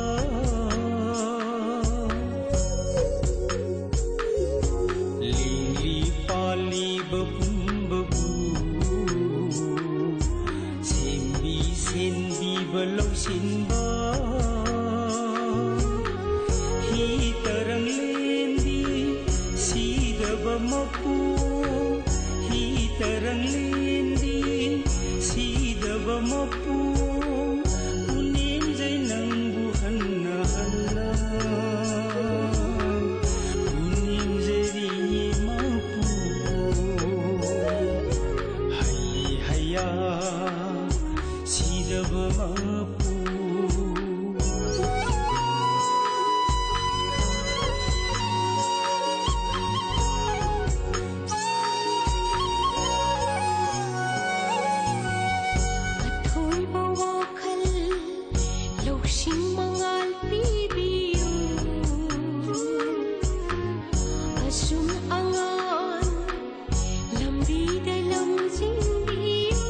ꯂꯦꯡꯂꯤ ꯄꯥꯜꯂꯤꯕ ꯄꯨꯝꯕꯕꯨ ꯁꯦꯝꯕꯤ ꯁꯦꯟꯕꯤꯕ ꯂꯧꯁꯤꯟꯕ, ꯍꯤ ꯇꯔꯪꯂꯦꯟꯗꯤ ꯁꯤꯗꯕ ꯃꯄꯨ, ꯍꯤ ꯇꯔꯪꯂꯦꯟꯗꯤ ꯁꯤꯗꯕ ꯃꯄꯨ, ꯄꯨꯅꯦꯝꯖꯩ ꯅꯪꯕꯨ ꯍꯟꯅ ꯍꯟꯅ, ꯄꯨꯅꯦꯝꯖꯔꯤꯌꯦ ꯃꯄꯨ꯫ ꯍꯩ ꯍꯩꯌꯥ ꯁꯤꯗꯕ ꯃꯄꯨ꯫ ꯑꯊꯣꯏꯕ ꯋꯥꯈꯜ ꯂꯧꯁꯤꯡ ꯃꯉꯥꯜ ꯄꯤꯕꯤꯌꯨ꯫ ꯑꯁꯨꯝ ꯑꯉꯥꯟ ꯂꯝꯕꯤꯗ ꯂꯝꯖꯤꯡꯕꯤꯌꯨ꯫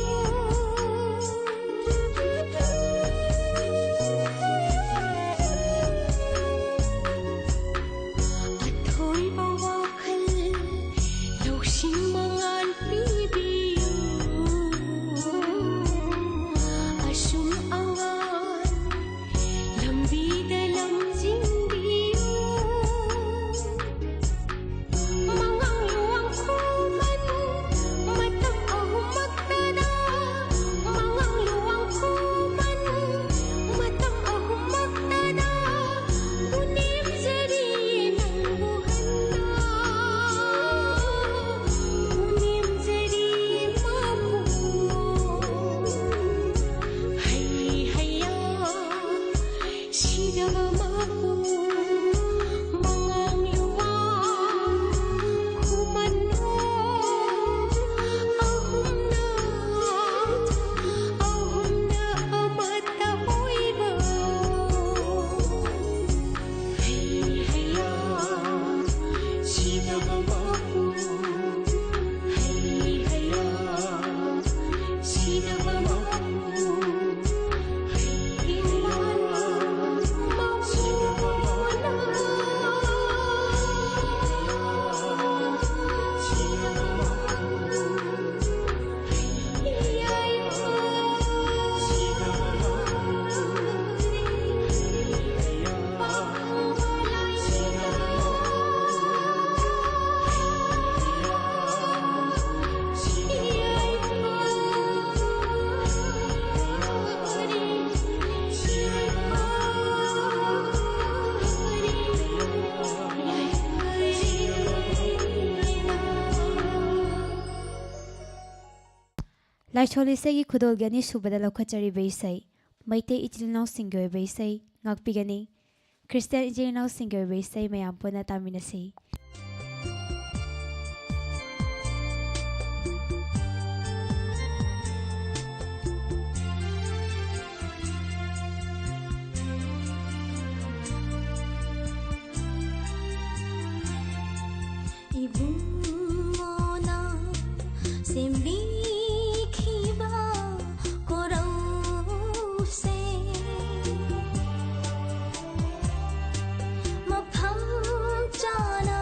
ꯂꯥꯏꯁꯣꯜ ꯏꯁꯩꯒꯤ ꯈꯨꯗꯣꯜꯒꯤ ꯑꯅꯤꯁꯨꯕꯗ ꯂꯧꯈꯠꯆꯔꯤꯕ ꯏꯁꯩ, ꯃꯩꯇꯩ ꯏꯆꯤꯜ ꯏꯅꯥꯎꯁꯤꯡꯒꯤ ꯑꯣꯏꯕ ꯏꯁꯩ ꯉꯥꯛꯄꯤꯒꯅꯤ꯫ ꯈ꯭ꯔꯤꯁꯇꯤꯌꯥꯟ ꯏꯆꯤꯜ ꯏꯅꯥꯎꯁꯤꯡꯒꯤ ꯑꯣꯏꯕ ꯏꯁꯩ ꯃꯌꯥꯝ ꯄꯨꯟꯅ ꯇꯥꯃꯤꯟꯅꯁꯤ꯫ ꯏꯕꯨꯡꯉꯣꯅ ꯁꯦꯝꯕꯤꯈꯤꯕ ꯀꯣꯔꯧꯁꯦ ꯃꯐꯝ ꯆꯥꯅ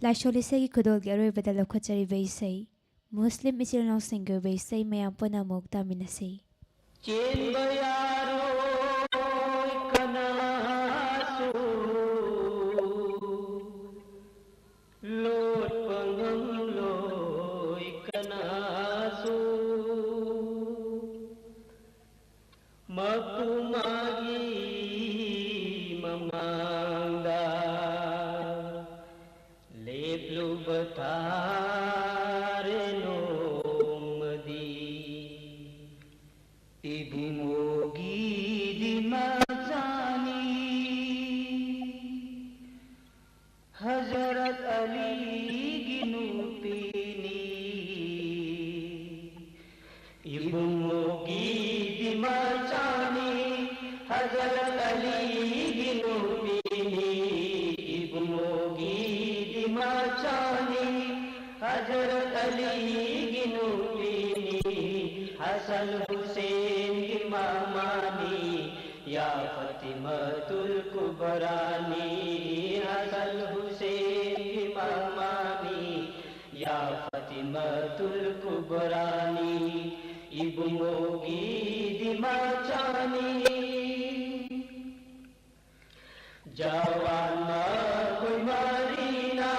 ꯂꯥꯏꯁꯣꯜ ꯏꯁꯩꯒꯤ ꯈꯨꯗꯣꯜꯒꯤ ꯑꯔꯣꯏꯕꯗ ꯂꯧꯈꯠꯆꯔꯤꯕ ꯏꯁꯩ, ꯃꯨꯁꯂꯤꯝ ꯏꯆꯤꯜ ꯏꯅꯥꯎꯁꯤꯡꯒꯤ ꯑꯣꯏꯕ ꯏꯁꯩ ꯃꯌꯥꯝ ꯄꯨꯟꯅ ꯑꯃꯨꯛ ꯇꯥꯃꯤꯟꯅꯁꯤ꯫ ꯆꯦꯟꯕ ꯌꯥꯔꯣꯏ ꯀꯅꯥꯁꯨ, ꯂꯣꯠꯄ ꯉꯝꯂꯣꯏ ꯀꯅꯥꯁꯨ꯫ ꯃꯄꯨ ꯃꯥꯒꯤ ꯃꯃꯥꯡꯗ ꯂꯦꯞꯂꯨꯕ ꯇꯥꯔꯦ ꯅꯣꯡꯃꯗꯤ꯫ ꯏꯕꯨꯡꯉꯣꯒꯤꯗꯤ ꯃꯆꯥꯅꯤ, ꯍꯖꯔꯠ ꯑꯂꯤꯒꯤ ꯅꯨꯄꯤꯅꯤ꯫ ꯏꯕꯨꯡꯉꯣꯒꯤꯗꯤ ꯃꯆꯥꯅꯤ, ꯍꯖꯔꯠ ꯑꯂꯤꯒꯤ ꯅꯨꯄꯤꯅꯤ꯫ ꯏꯕꯨꯡꯉꯣꯒꯤꯗꯤ ꯃꯆꯥꯅꯤ, ꯍꯖꯔꯠ ꯑꯂꯤꯒꯤ ꯅꯨꯄꯤꯅꯤ꯫ ꯍꯁꯟ ꯍꯨꯁꯦꯟꯒꯤ ꯃꯃꯥꯅꯤ, ꯌꯥ ꯐꯥꯇꯤꯃꯥꯇꯨꯜ ꯀꯨꯕꯔꯥꯅꯤ꯫ ꯍꯁꯟ ꯍꯨꯁꯦꯟꯒꯤ ꯃꯃꯥꯅꯤ, ꯌꯥ ꯐꯥꯇꯤꯃꯥꯇꯨꯜ ꯀꯨꯕꯔꯥꯅꯤ꯫ ꯏꯕꯨꯡꯉꯣꯒꯤꯗꯤ ꯃꯆꯥꯅꯤ꯫ ꯖꯋꯥꯟ ꯃꯈꯣꯏ ꯃꯔꯤꯅ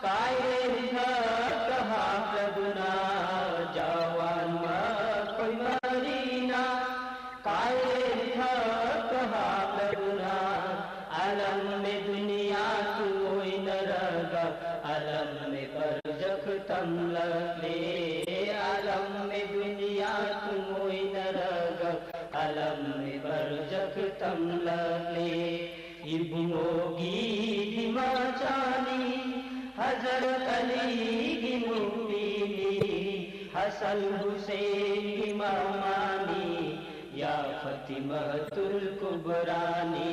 ꯀꯥꯏꯔꯦꯟ ꯊꯛꯇ ꯍꯥꯞꯂꯗꯨꯅ, ꯖꯋꯥꯟ ꯃꯈꯣꯏ ꯃꯔꯤꯅ ꯀꯥꯏꯔꯦꯟ ꯊꯛꯇ ꯍꯥꯞꯂꯗꯨꯅ, ꯑꯥꯂꯝ ꯃꯦ ꯗꯨꯅꯤꯌꯥ ꯇꯨꯡꯑꯣꯏꯅꯔꯒ ꯑꯥꯂꯝ ꯃꯦ ꯕꯔꯖꯈ ꯇꯝꯂꯛꯂꯦ꯫ ꯑꯥꯂꯝ ꯃꯦ ꯗꯨꯅꯤꯌꯥ ꯇꯨꯡꯑꯣꯏꯅꯔꯒ ꯑꯥꯂꯝ ꯃꯦ ꯕꯔꯖꯈ ꯇꯝꯂꯛꯂꯦ꯫ ꯏꯕꯨꯡꯉꯣꯒꯤꯗꯤ ꯃꯆꯥꯅꯤ, ꯍꯖꯔꯠ ꯑꯂꯤꯒꯤ ꯅꯨꯄꯤꯅꯤ, ꯍꯁꯟ ꯍꯨꯁꯦꯟꯒꯤ ꯃꯃꯥꯅꯤ, ꯌꯥ ꯐꯥꯇꯤꯃꯥꯇꯨꯜ ꯀꯨꯕꯔꯥꯅꯤ꯫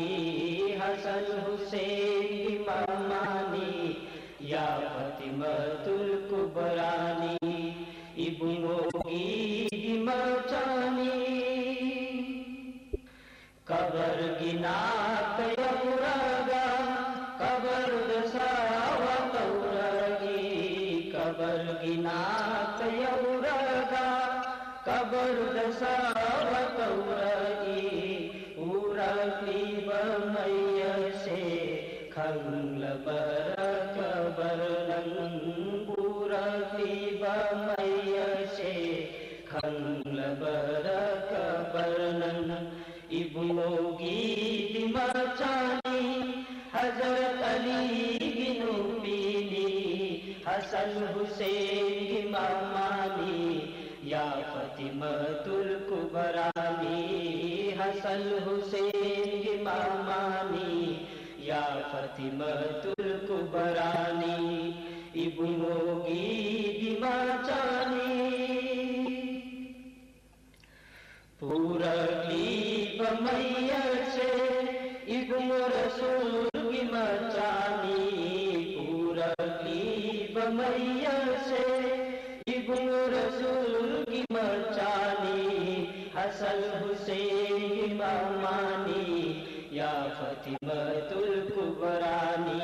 ꯍꯁꯟ ꯍꯨꯁꯦꯟꯒꯤ ꯃꯃꯥꯅꯤ, ꯌꯥ ꯐꯥꯇꯤꯃꯥꯇꯨꯜ ꯀꯨꯕꯔꯥꯅꯤ꯫ ꯏꯕꯨꯡꯉꯣꯒꯤꯗꯤ ꯃꯆꯥꯅꯤ꯫ ꯀꯕꯔꯒꯤ ꯅꯥꯛꯇ ꯌꯧꯔꯒ ꯀꯕꯔꯗ ꯁꯥꯋꯥ ꯇꯧ ꯏꯅꯥꯛꯇ ꯌꯧꯔꯒ ꯀꯕꯔꯗ ꯁꯥꯕ ꯇꯧꯔꯛꯏ꯫ ꯎꯔꯛꯂꯤꯕ ꯃꯩ ꯑꯁꯦ ꯈꯪꯂꯕꯔꯥ ꯀꯕꯔ ꯅꯪ? ꯎꯔꯛꯂꯤꯕ ꯃꯩ ꯑꯁꯦ ꯈꯪꯂꯕꯔꯥ ꯀꯕꯔ ꯅꯪ? ꯏꯕꯨꯡꯉꯣꯒꯤ ꯃꯆꯥꯅꯤ, ꯍꯖꯔꯠ ꯑꯂꯤꯒꯤ ꯅꯨꯄꯤꯅꯤ, ꯍꯁꯟ ꯍꯨꯁꯦꯟꯒꯤ ꯃꯃꯥꯅꯤ, ꯌꯥ ꯐꯥꯇꯤꯃꯥꯇꯨꯜ ꯀꯨꯕꯔꯥꯅꯤ, ꯍꯁꯟ ꯍꯨꯁꯦꯟꯒꯤ ꯃꯃꯥꯅꯤ, ꯌꯥ ꯐꯥꯇꯤꯃꯥꯇꯨꯜ ꯀꯨꯕꯔꯥꯅꯤ, ꯏꯕꯨꯡꯉꯣꯒꯤ ꯃꯆꯥꯅꯤ꯫ ꯄꯨꯔꯛꯂꯤꯕ ꯃꯩ ꯑꯁꯦ ꯏꯕꯨꯡꯉꯣ ꯔꯁꯨꯜꯒꯤ ꯃꯆꯥꯅꯤ꯫ ꯄꯨꯔꯛꯂꯤꯕ ꯃꯩ ꯑꯁꯦ ꯏꯕꯨꯡꯉꯣ ꯔꯁꯨꯜꯒꯤ ꯃꯆꯥꯅꯤ꯫ ꯍꯁꯟ ꯍꯨꯁꯦꯟꯒꯤ ꯃꯃꯥꯅꯤ꯫ ꯌꯥ ꯐꯥꯇꯤꯃꯥꯇꯨꯜ ꯀꯨꯕꯔꯥꯅꯤ꯫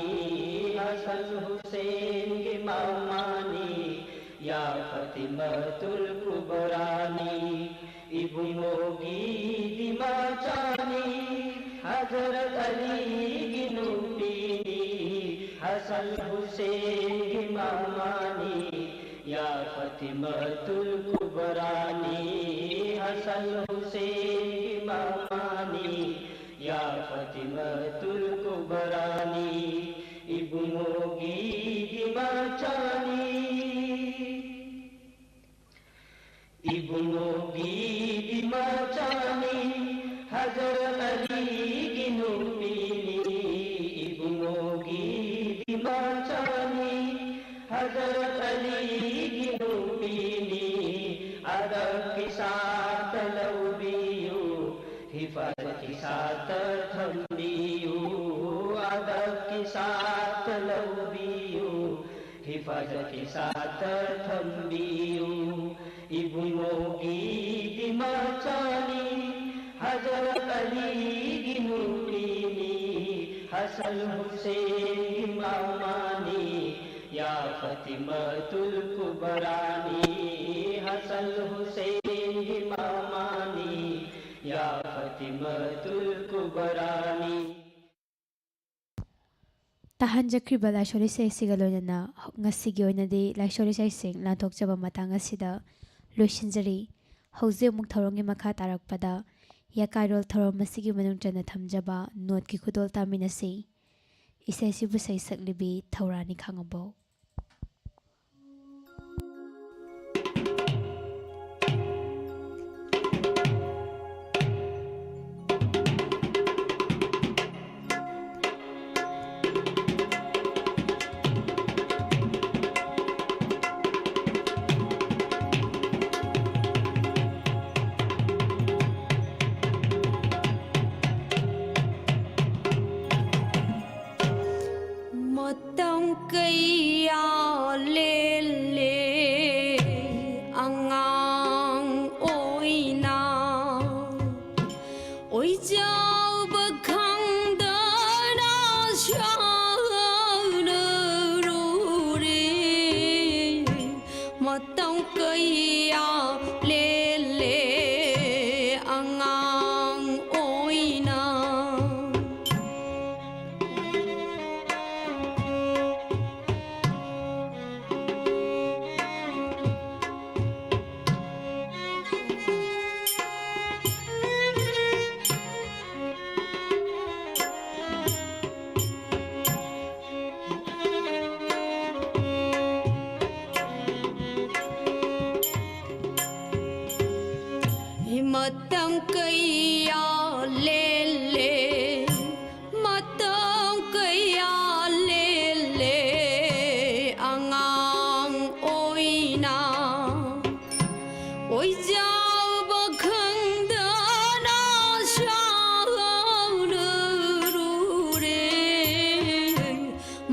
ꯍꯁꯟ ꯍꯨꯁꯦꯟꯒꯤ ꯃꯃꯥꯅꯤ꯫ ꯌꯥ ꯐꯥꯇꯤꯃꯥꯇꯨꯜ ꯀꯨꯕꯔꯥꯅꯤ, ꯏꯕꯨꯡꯉꯣꯒꯤ ꯃꯆꯥꯅꯤ, ꯍꯖꯔꯠ ꯑꯂꯤꯒꯤ ꯅꯨꯄꯤꯅꯤ, ꯍꯁꯟ ꯍꯨꯁꯦꯟꯒꯤ ꯃꯃꯥꯅꯤ꯫ ꯌꯥ ꯐꯥꯇꯤꯃꯥꯇꯨꯜ ꯀꯨꯕꯔꯥꯅꯤ, ꯍꯁꯟ ꯍꯨꯁꯦꯟꯒꯤ ꯃꯃꯥꯅꯤ꯫ ꯌꯥ ꯐꯥꯇꯤꯃꯥꯇꯨꯜ ꯀꯨꯕꯔꯥꯅꯤ, ꯏꯕꯨꯡꯉꯣꯒꯤ ꯃꯆꯥꯅꯤ꯫ ꯏꯕꯨꯡꯉꯣꯒꯤ ꯃꯆꯥꯅꯤ, ꯍꯖꯔꯠ ꯑꯂꯤꯒꯤ ꯅꯨꯄꯤꯅꯤ꯫ ꯏꯕꯨꯡꯉꯣꯒꯤ ꯃꯆꯥꯅꯤ, ꯍꯖꯔꯠ ꯑꯂꯤꯒꯤ ꯅꯨꯄꯤꯅꯤ꯫ ꯑꯗꯕꯀꯤ ꯁꯥꯠꯇ ꯂꯧꯕꯤꯌꯨ, ꯍꯤꯐꯥꯖꯠꯀꯤ ꯁꯥꯠꯇ ꯊꯝꯕꯤꯌꯨ꯫ ꯑꯗꯕꯀꯤ ꯁꯥꯠꯇ ꯂꯧꯕꯤꯌꯨ, ꯍꯤꯐꯥꯖꯠꯀꯤ ꯁꯥꯠꯇ ꯊꯝꯕꯤꯌꯨ꯫ ꯏꯕꯨꯡꯉꯣꯒꯤ ꯃꯆꯥꯅꯤ, ꯍꯖꯔꯠ ꯑꯂꯤꯒꯤ ꯅꯨꯄꯤꯅꯤ, ꯍꯁꯟ ꯍꯨꯁꯦꯟꯒꯤ ꯃꯃꯥꯅꯤ꯫ يا فاطمة الكبراني، حسن حسين إماماني، يا فاطمة الكبراني. ꯇꯥꯍꯟꯖꯈ꯭ꯔꯤꯕ ꯂꯥꯏꯁꯣꯜ ꯏꯁꯩ ꯑꯁꯤꯒ ꯂꯣꯏꯅꯅ ꯉꯁꯤꯒꯤ ꯑꯣꯏꯅꯗꯤ ꯂꯥꯏꯁꯣꯜ ꯏꯁꯩꯁꯤꯡ ꯂꯥꯟꯊꯣꯛꯆꯕ ꯃꯇꯥꯡ ꯑꯁꯤꯗ ꯂꯣꯏꯁꯤꯟꯖꯔꯤ꯫ ꯍꯧꯖꯤꯛ ꯑꯃꯨꯛ ꯊꯧꯔꯝꯒꯤ ꯃꯈꯥ ꯇꯥꯔꯛꯄꯗ ꯌꯥꯀꯥꯏꯔꯣꯜ ꯊꯧꯔꯝ ꯑꯁꯤꯒꯤ ꯃꯅꯨꯡ ꯆꯟꯅ ꯊꯝꯖꯕ ꯅꯣꯠꯀꯤ ꯈꯨꯗꯣꯜ ꯇꯥꯃꯤꯟꯅꯁꯤ꯫ ꯏꯁꯩ ꯑꯁꯤꯕꯨ ꯁꯩꯁꯛꯂꯤꯕꯤ ꯊꯧꯔꯥꯅꯤ ꯈꯥꯉꯕꯣꯛ꯫ ꯃꯇꯝ ꯀꯌꯥ ꯂꯦꯜꯂꯦ ꯑꯉꯥꯡ ꯑꯣꯏꯅ, ꯑꯣꯏꯖꯕ ꯈꯪꯗꯅ ꯁꯥꯟꯅꯔꯨꯔꯦ꯫ ꯃꯇꯝ ꯀꯌꯥ ꯂꯦꯜꯂꯦ ꯑꯉꯥꯡ ꯑꯣꯏꯅ꯫ ꯃꯇꯝ ꯀꯌꯥ ꯂꯦꯜꯂꯦ, ꯃꯇꯝ ꯀꯌꯥ ꯂꯦꯜꯂꯦ ꯑꯉꯥꯡ ꯑꯣꯏꯅ꯫ ꯑꯣꯏꯖꯕ ꯈꯪꯗꯅ ꯁꯥꯎꯅꯔꯨꯔꯦ꯫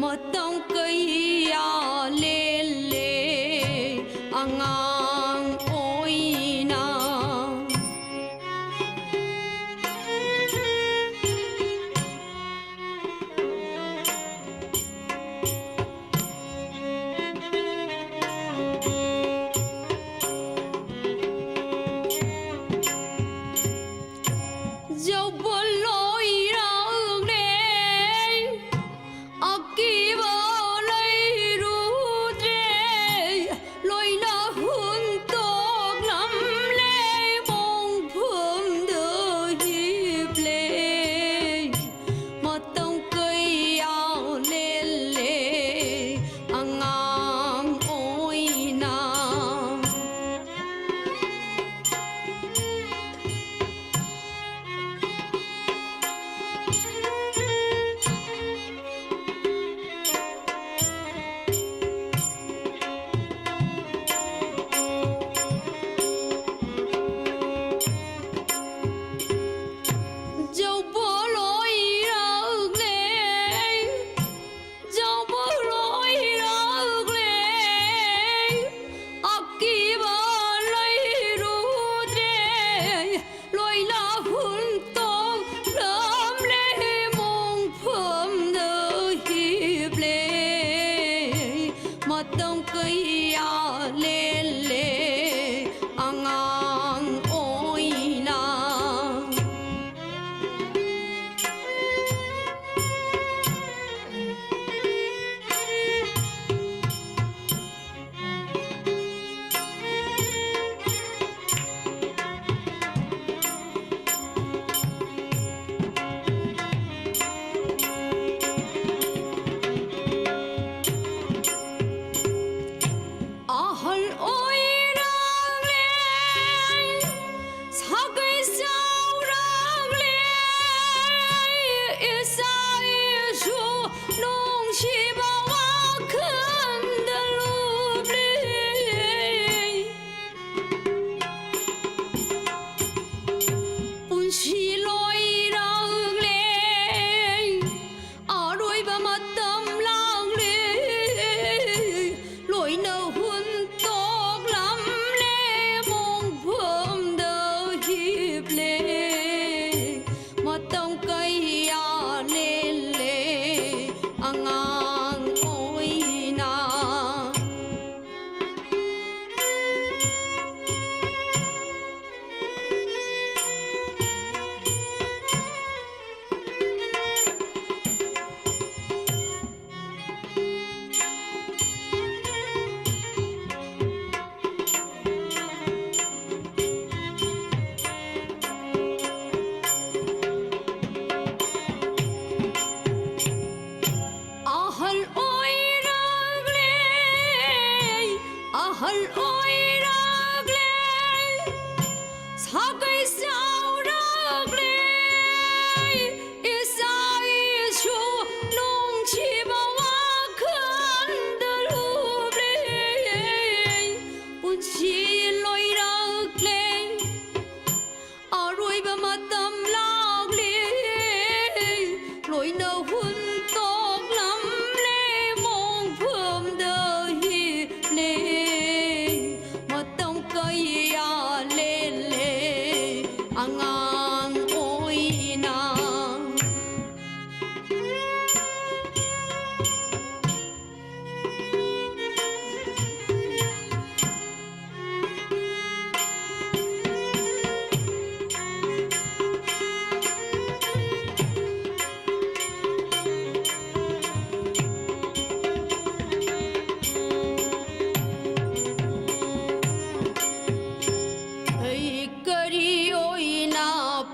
ꯃꯇꯝ ꯀꯌꯥ ꯂꯦꯜꯂꯦ ꯑꯉꯥꯡ ꯑꯣꯏꯅ꯫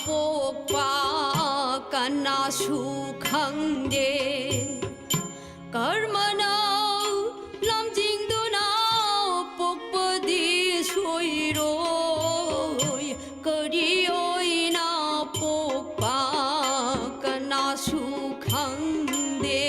ꯄꯣꯛꯄ ꯀꯅꯥꯁꯨ ꯈꯪꯗꯦ꯫ ꯀꯔꯝꯅ ꯂꯝꯖꯤꯡꯗꯨꯅ ꯄꯣꯛꯄꯗꯤ ꯁꯣꯏꯔꯣꯏ, ꯀꯔꯤ ꯑꯣꯏꯅ ꯄꯣꯛꯄ ꯀꯅꯥꯁꯨ ꯈꯪꯗꯦ꯫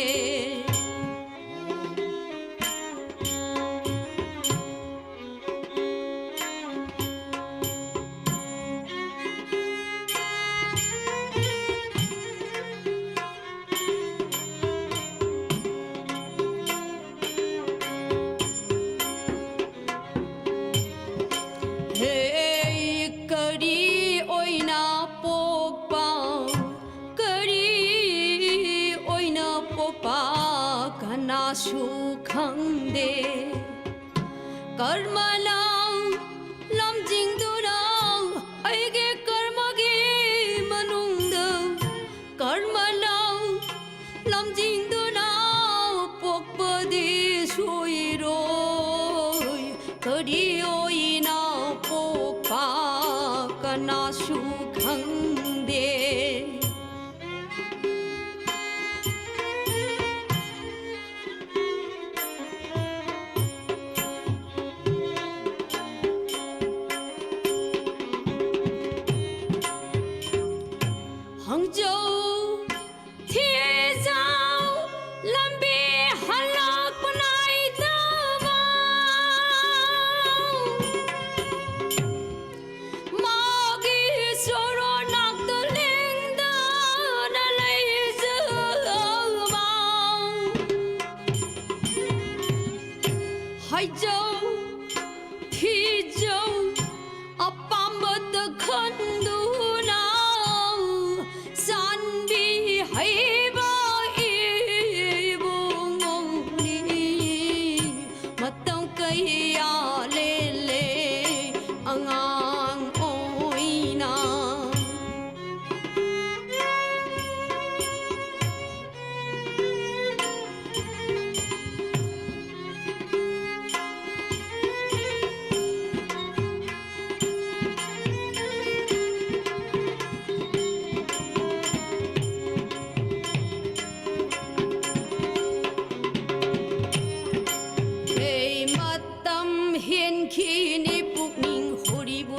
ꯍꯦ, ꯀꯔꯤ ꯑꯣꯏꯅ ꯄꯣꯛꯄ, ꯀꯔꯤ ꯑꯣꯏꯅ ꯄꯣꯛꯄ ꯀꯅꯥꯁꯨ ꯈꯪꯗꯦ꯫ ꯀꯔꯝꯅ ꯂꯝꯖꯤꯡꯗꯨꯅ ꯑꯩꯒꯤ ꯀꯔꯃꯒꯤ ꯃꯅꯨꯡꯗ ꯀꯔꯝꯅ ꯂꯝꯖꯤꯡꯗꯨꯅ ꯄꯣꯛꯄꯗꯤ ꯁꯣꯏꯔꯣꯏ, ꯀꯔꯤ ꯑꯣꯏꯅ ꯄꯣꯛꯄ ꯀꯅꯥꯁꯨ ꯈꯪꯗꯦ꯫ ꯍꯪꯖꯧ ꯊꯤꯖꯧ ꯂꯝꯕꯤ ꯍꯜꯂꯛꯄ ꯅꯥꯏꯗꯕ, ꯃꯥꯒꯤ ꯆꯣꯔꯣ ꯅꯥꯛꯇ ꯂꯦꯡ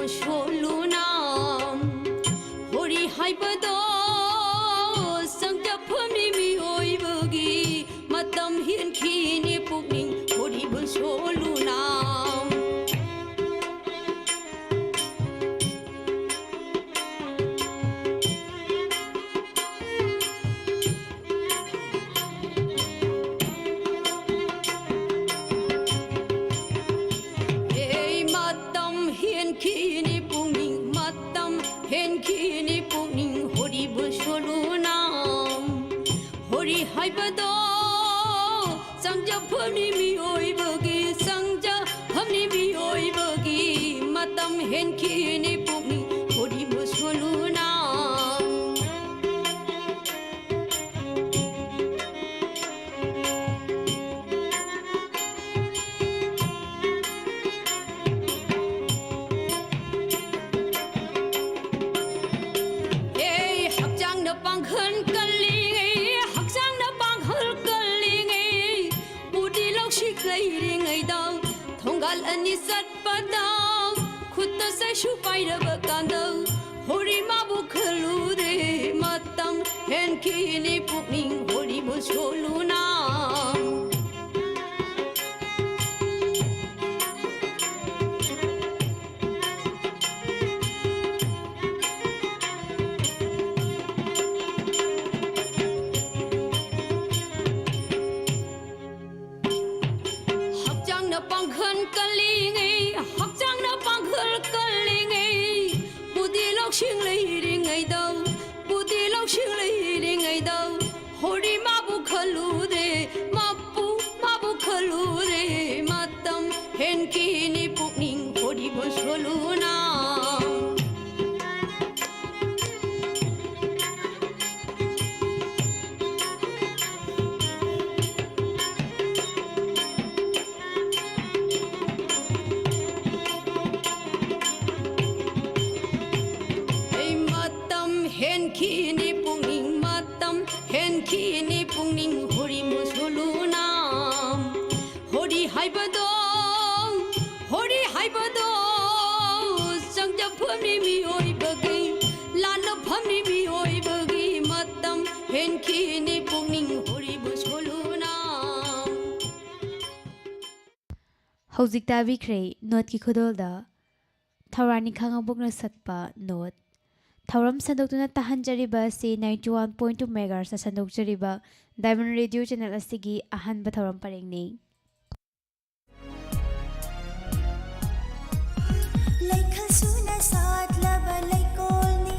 ꯁꯣꯜꯂꯨꯅ꯫ ꯍꯣꯔꯤ ꯍꯥꯏꯕꯗꯣ ꯆꯪꯖꯐꯝꯅꯤ ꯃꯤꯑꯣꯏꯕꯒꯤ, ꯃꯇꯝ ꯍꯦꯟꯈꯤꯅꯤ ꯄꯨꯛꯅꯤꯡ ꯍꯣꯔꯤꯕꯨ ꯁꯣꯜꯂꯨꯅ꯫ ꯍꯦ, ꯃꯇꯝ ꯍꯦꯟꯈꯤꯅꯤ ꯄꯨꯛꯅꯤꯡ, ꯃꯇꯝ ꯍꯦꯟꯈꯤꯅꯤ ꯄꯨꯛꯅꯤꯡ ꯍꯣꯔꯤꯕꯨ ꯁꯣꯜꯂꯨꯅ꯫ ꯍꯣꯔꯤ ꯍꯥꯏꯕꯗꯣ ꯆꯪꯖꯐꯝꯅꯤ ꯃꯤꯑꯣꯏꯕꯒꯤ, ꯆꯪꯖꯐꯝꯅꯤ ꯃꯤꯑꯣꯏꯕꯒꯤ, ꯃꯇꯝ ꯍꯦꯟꯈꯤꯅꯤ ꯄꯨꯛꯅꯤꯡ ꯍꯣꯔꯤꯕꯨ ꯁꯣꯜꯂꯨꯅ꯫ ꯑꯦ, ꯍꯛꯆꯥꯡꯅ ꯄꯥꯡꯒꯜ ꯀꯜꯂꯤꯉꯩ, ꯍꯛꯆꯥꯡꯅ ꯄꯥꯡꯒꯜ ꯀꯜꯂꯤꯉꯩ, ꯄꯨꯗꯤ ꯂꯧꯁꯤꯡ ꯂꯩꯔꯤꯉꯩꯗ, ꯊꯣꯡꯒꯥꯜ ꯑꯅꯤ ꯆꯠꯄꯗ, ꯈꯨꯠꯇ ꯆꯩꯁꯨ ꯄꯥꯏꯔꯕ ꯀꯥꯟꯗ, ꯍꯣꯔꯤ ꯃꯥꯕꯨ ꯈꯜꯂꯨꯔꯦ, ꯃꯇꯝ ꯍꯦꯟꯈꯤꯅꯤ ꯄꯨꯛꯅꯤꯡ ꯍꯣꯔꯤꯕꯨ ꯁꯣꯜꯂꯨꯅ꯫ ꯍꯛꯆꯥꯡꯅ ꯄꯥꯡꯒꯜ ꯀꯜꯂꯤꯉꯩ, ꯍꯛꯆꯥꯡꯅ ꯄꯥꯡꯒꯜ ꯀꯜꯂꯤꯉꯩ, ꯄꯨꯗꯤ ꯂꯧꯁꯤꯡ ꯂꯩꯔꯤꯉꯩꯗ, ꯄꯨꯗꯤ ꯂꯧꯁꯤꯡ ꯂꯩꯔꯤꯉꯩꯗ, ꯍꯣꯔꯤ ꯃꯥꯕꯨ ꯈꯜꯂꯨꯗꯦ, ꯐꯝꯃꯤ ꯃꯤꯑꯣꯏꯕꯒꯤ, ꯂꯥꯟꯅ ꯐꯝꯃꯤ ꯃꯤꯑꯣꯏꯕꯒꯤ ꯃꯇꯝ ꯍꯦꯟꯈꯤꯅꯤ ꯄꯨꯛꯅꯤꯡ ꯍꯨꯔꯤꯕ ꯁꯣꯂꯨꯅ꯫ ꯍꯧꯖꯤꯛ ꯇꯥꯕꯤꯈ꯭ꯔꯦ ꯅꯣꯠꯀꯤ ꯈꯨꯗꯣꯜꯗ ꯊꯧꯔꯥꯅꯤ ꯈꯥꯉꯕꯣꯛꯅ ꯁꯛꯄ ꯅꯣꯠ꯫ ꯊꯧꯔꯝ ꯁꯟꯗꯣꯛꯇꯨꯅ ꯇꯥꯍꯟꯖꯔꯤꯕ ꯑꯁꯤ ninety one point two megahertzꯇ ꯁꯟꯗꯣꯛꯆꯔꯤꯕ Diamond Radio channel ꯑꯁꯤꯒꯤ ꯑꯍꯥꯟꯕ ꯊꯧꯔꯝ ꯄꯔꯦꯡꯅꯤ꯫ ꯂꯩꯈꯜ ꯁꯨꯅ ꯁꯥꯠꯂꯕ ꯂꯩꯀꯣꯜꯅꯤ꯫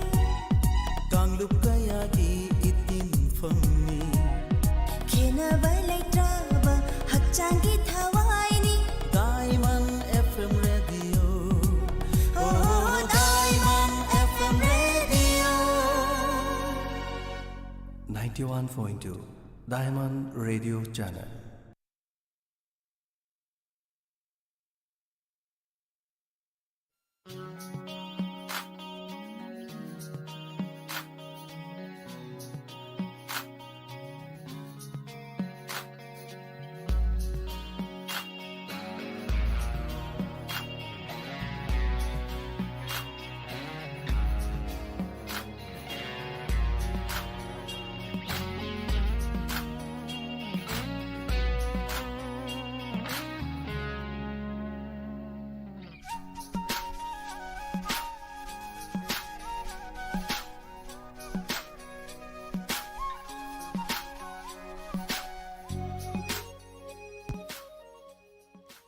ꯀꯥꯡꯂꯨꯞ ꯀꯌꯥꯒꯤ ꯏꯇꯤꯟꯐꯝꯅꯤ꯫ ꯈꯦꯟꯅꯕ ꯂꯩꯇ꯭ꯔꯕ ꯍꯛꯆꯥꯡꯒꯤ ꯊꯋꯥꯏꯅꯤ꯫ Diamond F M Radio. Oh, Diamond F M Radio. Ninety one point two Diamond Radio Channel.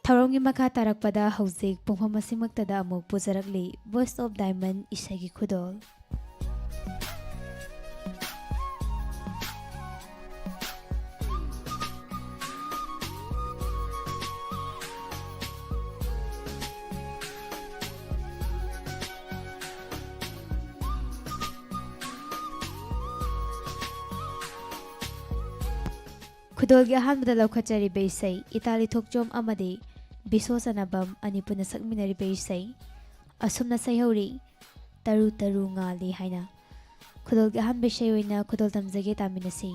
ꯊꯧꯔꯝꯒꯤ ꯃꯈꯥ ꯇꯥꯔꯛꯄꯗ ꯍꯧꯖꯤꯛ ꯄꯨꯡꯐꯝ ꯑꯁꯤꯃꯛꯇꯗ ꯑꯃꯨꯛ ꯄꯨꯖꯔꯛꯂꯤ Voice of Diamond ꯏꯁꯩꯒꯤ ꯈꯨꯗꯣꯜ꯫ ꯈꯨꯗꯣꯜꯒꯤ ꯑꯍꯥꯟꯕꯗ ꯂꯧꯈꯠꯆꯔꯤꯕ ꯏꯁꯩ ꯏꯇꯥꯂꯤ ꯊꯣꯛꯆꯣꯝ ꯑꯃꯗꯤ ꯕꯤꯁꯣ ꯆꯅꯕꯝ ꯑꯅꯤ ꯄꯨꯟꯅ ꯁꯛꯃꯤꯟꯅꯔꯤꯕ ꯏꯁꯩ ꯑꯁꯨꯝꯅ ꯁꯩꯍꯧꯔꯤ, "ꯇꯔꯨ ꯇꯔꯨ ꯉꯥꯜꯂꯤ" ꯍꯥꯏꯅ꯫ ꯈꯨꯗꯣꯜꯒꯤ ꯑꯍꯥꯟꯕ ꯏꯁꯩ ꯑꯣꯏꯅ ꯈꯨꯗꯣꯜ ꯇꯝꯖꯒꯦ, ꯇꯥꯃꯤꯟꯅꯁꯤ꯫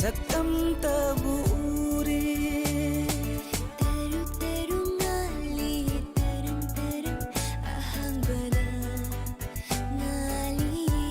ꯁꯛ ꯑꯝꯇꯕꯨ ꯎꯔꯦ꯫ ꯇꯔꯨꯛ ꯇꯔꯨꯛ ꯉꯥꯜꯂꯤ, ꯇꯔꯪ ꯇꯔꯪ ꯑꯍꯥꯡꯕꯗ ꯉꯥꯜꯂꯤꯌꯦ꯫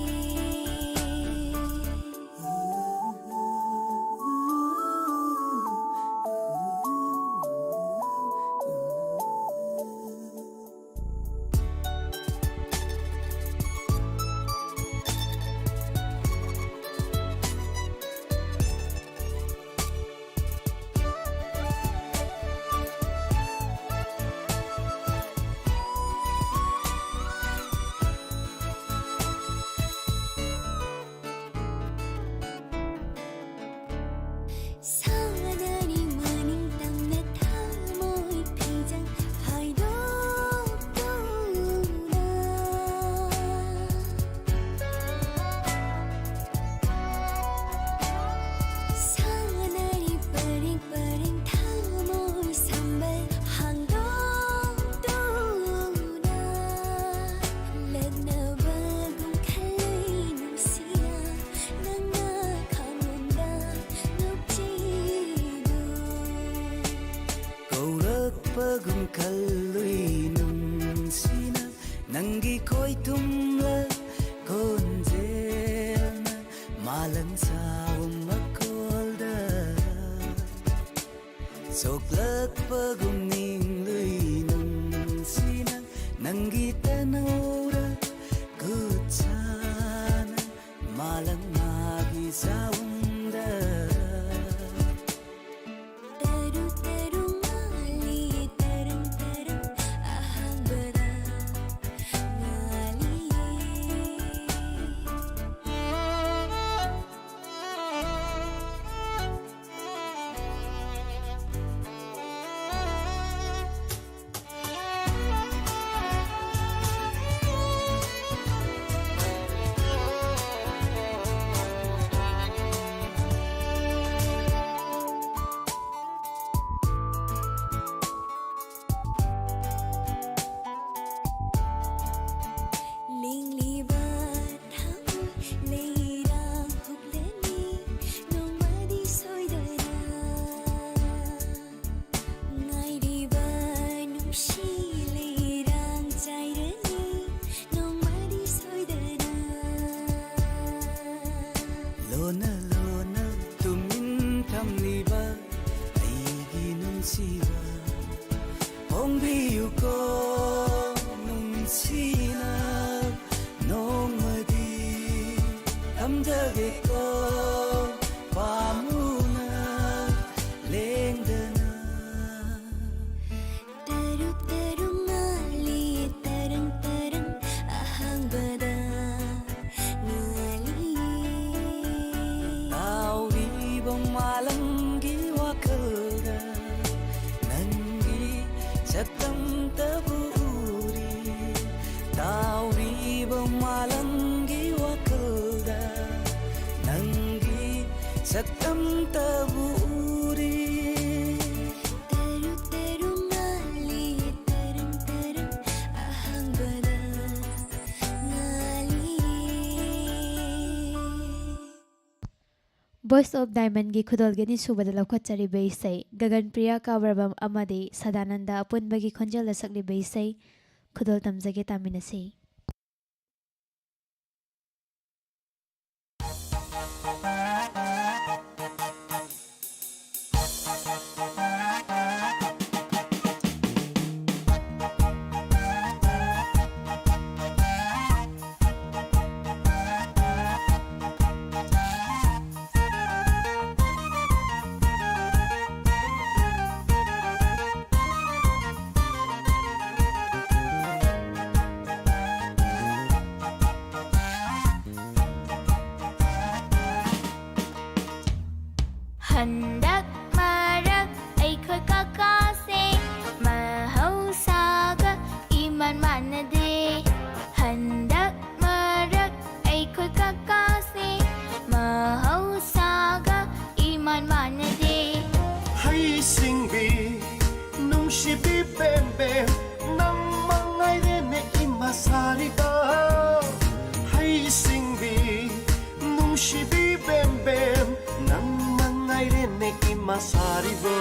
ꯈꯪꯖꯒꯦꯀꯣ ꯄꯥꯝꯃꯨꯅ ꯂꯦꯡꯗꯅ꯫ ꯇꯔꯨꯛ ꯇꯔꯨꯛ ꯉꯥꯜꯂꯤ ꯇꯔꯪ ꯇꯔꯪ ꯑꯍꯥꯡꯕꯗ ꯉꯥꯜꯂꯤ꯫ ꯇꯥꯎꯔꯤꯕ ꯃꯥꯂꯪꯒꯤ ꯋꯥꯈꯜꯗ ꯅꯪꯒꯤ ꯁꯛꯇꯝꯇꯕꯨ ꯎꯔꯤ꯫ ꯇꯥꯎꯔꯤꯕ ꯃꯥꯂꯪꯒꯤ ꯋꯥꯈꯜꯗ ꯅꯪꯒꯤ ꯁꯛꯇꯝꯇꯕꯨ ꯎꯔꯤ꯫ ꯇꯔꯨꯛ ꯇꯔꯨꯛ ꯉꯥꯜꯂꯤ ꯇꯔꯪ ꯇꯔꯪ ꯑꯍꯥꯡꯕꯗ ꯉꯥꯜꯂꯤ꯫ Voice of Diamondꯒꯤ ꯈꯨꯗꯣꯜꯒꯤ ꯑꯅꯤꯁꯨꯕꯗ ꯂꯧꯈꯠꯆꯔꯤꯕ ꯏꯁꯩ ꯒꯒꯟ ꯄ꯭ꯔꯤꯌꯥ ꯀꯥꯕ꯭ꯔꯕꯝ ꯑꯃꯗꯤ ꯁꯗꯥꯅꯟꯗ ꯑꯄꯨꯟꯕꯒꯤ ꯈꯣꯟꯖꯦꯜꯗ ꯁꯛꯂꯤꯕ ꯏꯁꯩ ꯈꯨꯗꯣꯜ ꯇꯝꯖꯒꯦ, ꯇꯥꯃꯤꯟꯅꯁꯤ꯫ ꯍꯟꯗꯛ ꯃꯔꯛ ꯑꯩꯈꯣꯏ ꯀꯀꯥꯁꯦ ꯃꯍꯧꯁꯥꯒ ꯏꯃꯥꯟ ꯃꯥꯟꯅꯗꯦ꯫ ꯍꯟꯗꯛ ꯃꯔꯛ ꯑꯩꯈꯣꯏ ꯀꯀꯥꯁꯦ ꯃꯍꯧꯁꯥꯒ ꯏꯃꯥꯟ ꯃꯥꯟꯅꯗꯦ꯫ ꯍꯩꯁꯤꯡꯕꯤ ꯅꯨꯡꯁꯤꯕꯤ ꯕꯦꯝ ꯕꯦꯝ, ꯅꯪ ꯃꯉꯥꯏꯔꯦꯅꯦ ꯏꯃꯥ ꯁꯥꯔꯤꯕ꯫ ꯍꯩꯁꯤꯡꯕꯤ ꯅꯨꯡꯁꯤꯕꯤ ꯕꯦꯝ ꯕꯦꯝ, ꯅꯪ ꯃꯉꯥꯏꯔꯦꯅꯦ ꯏꯃꯥ ꯁꯥꯔꯤꯕ꯫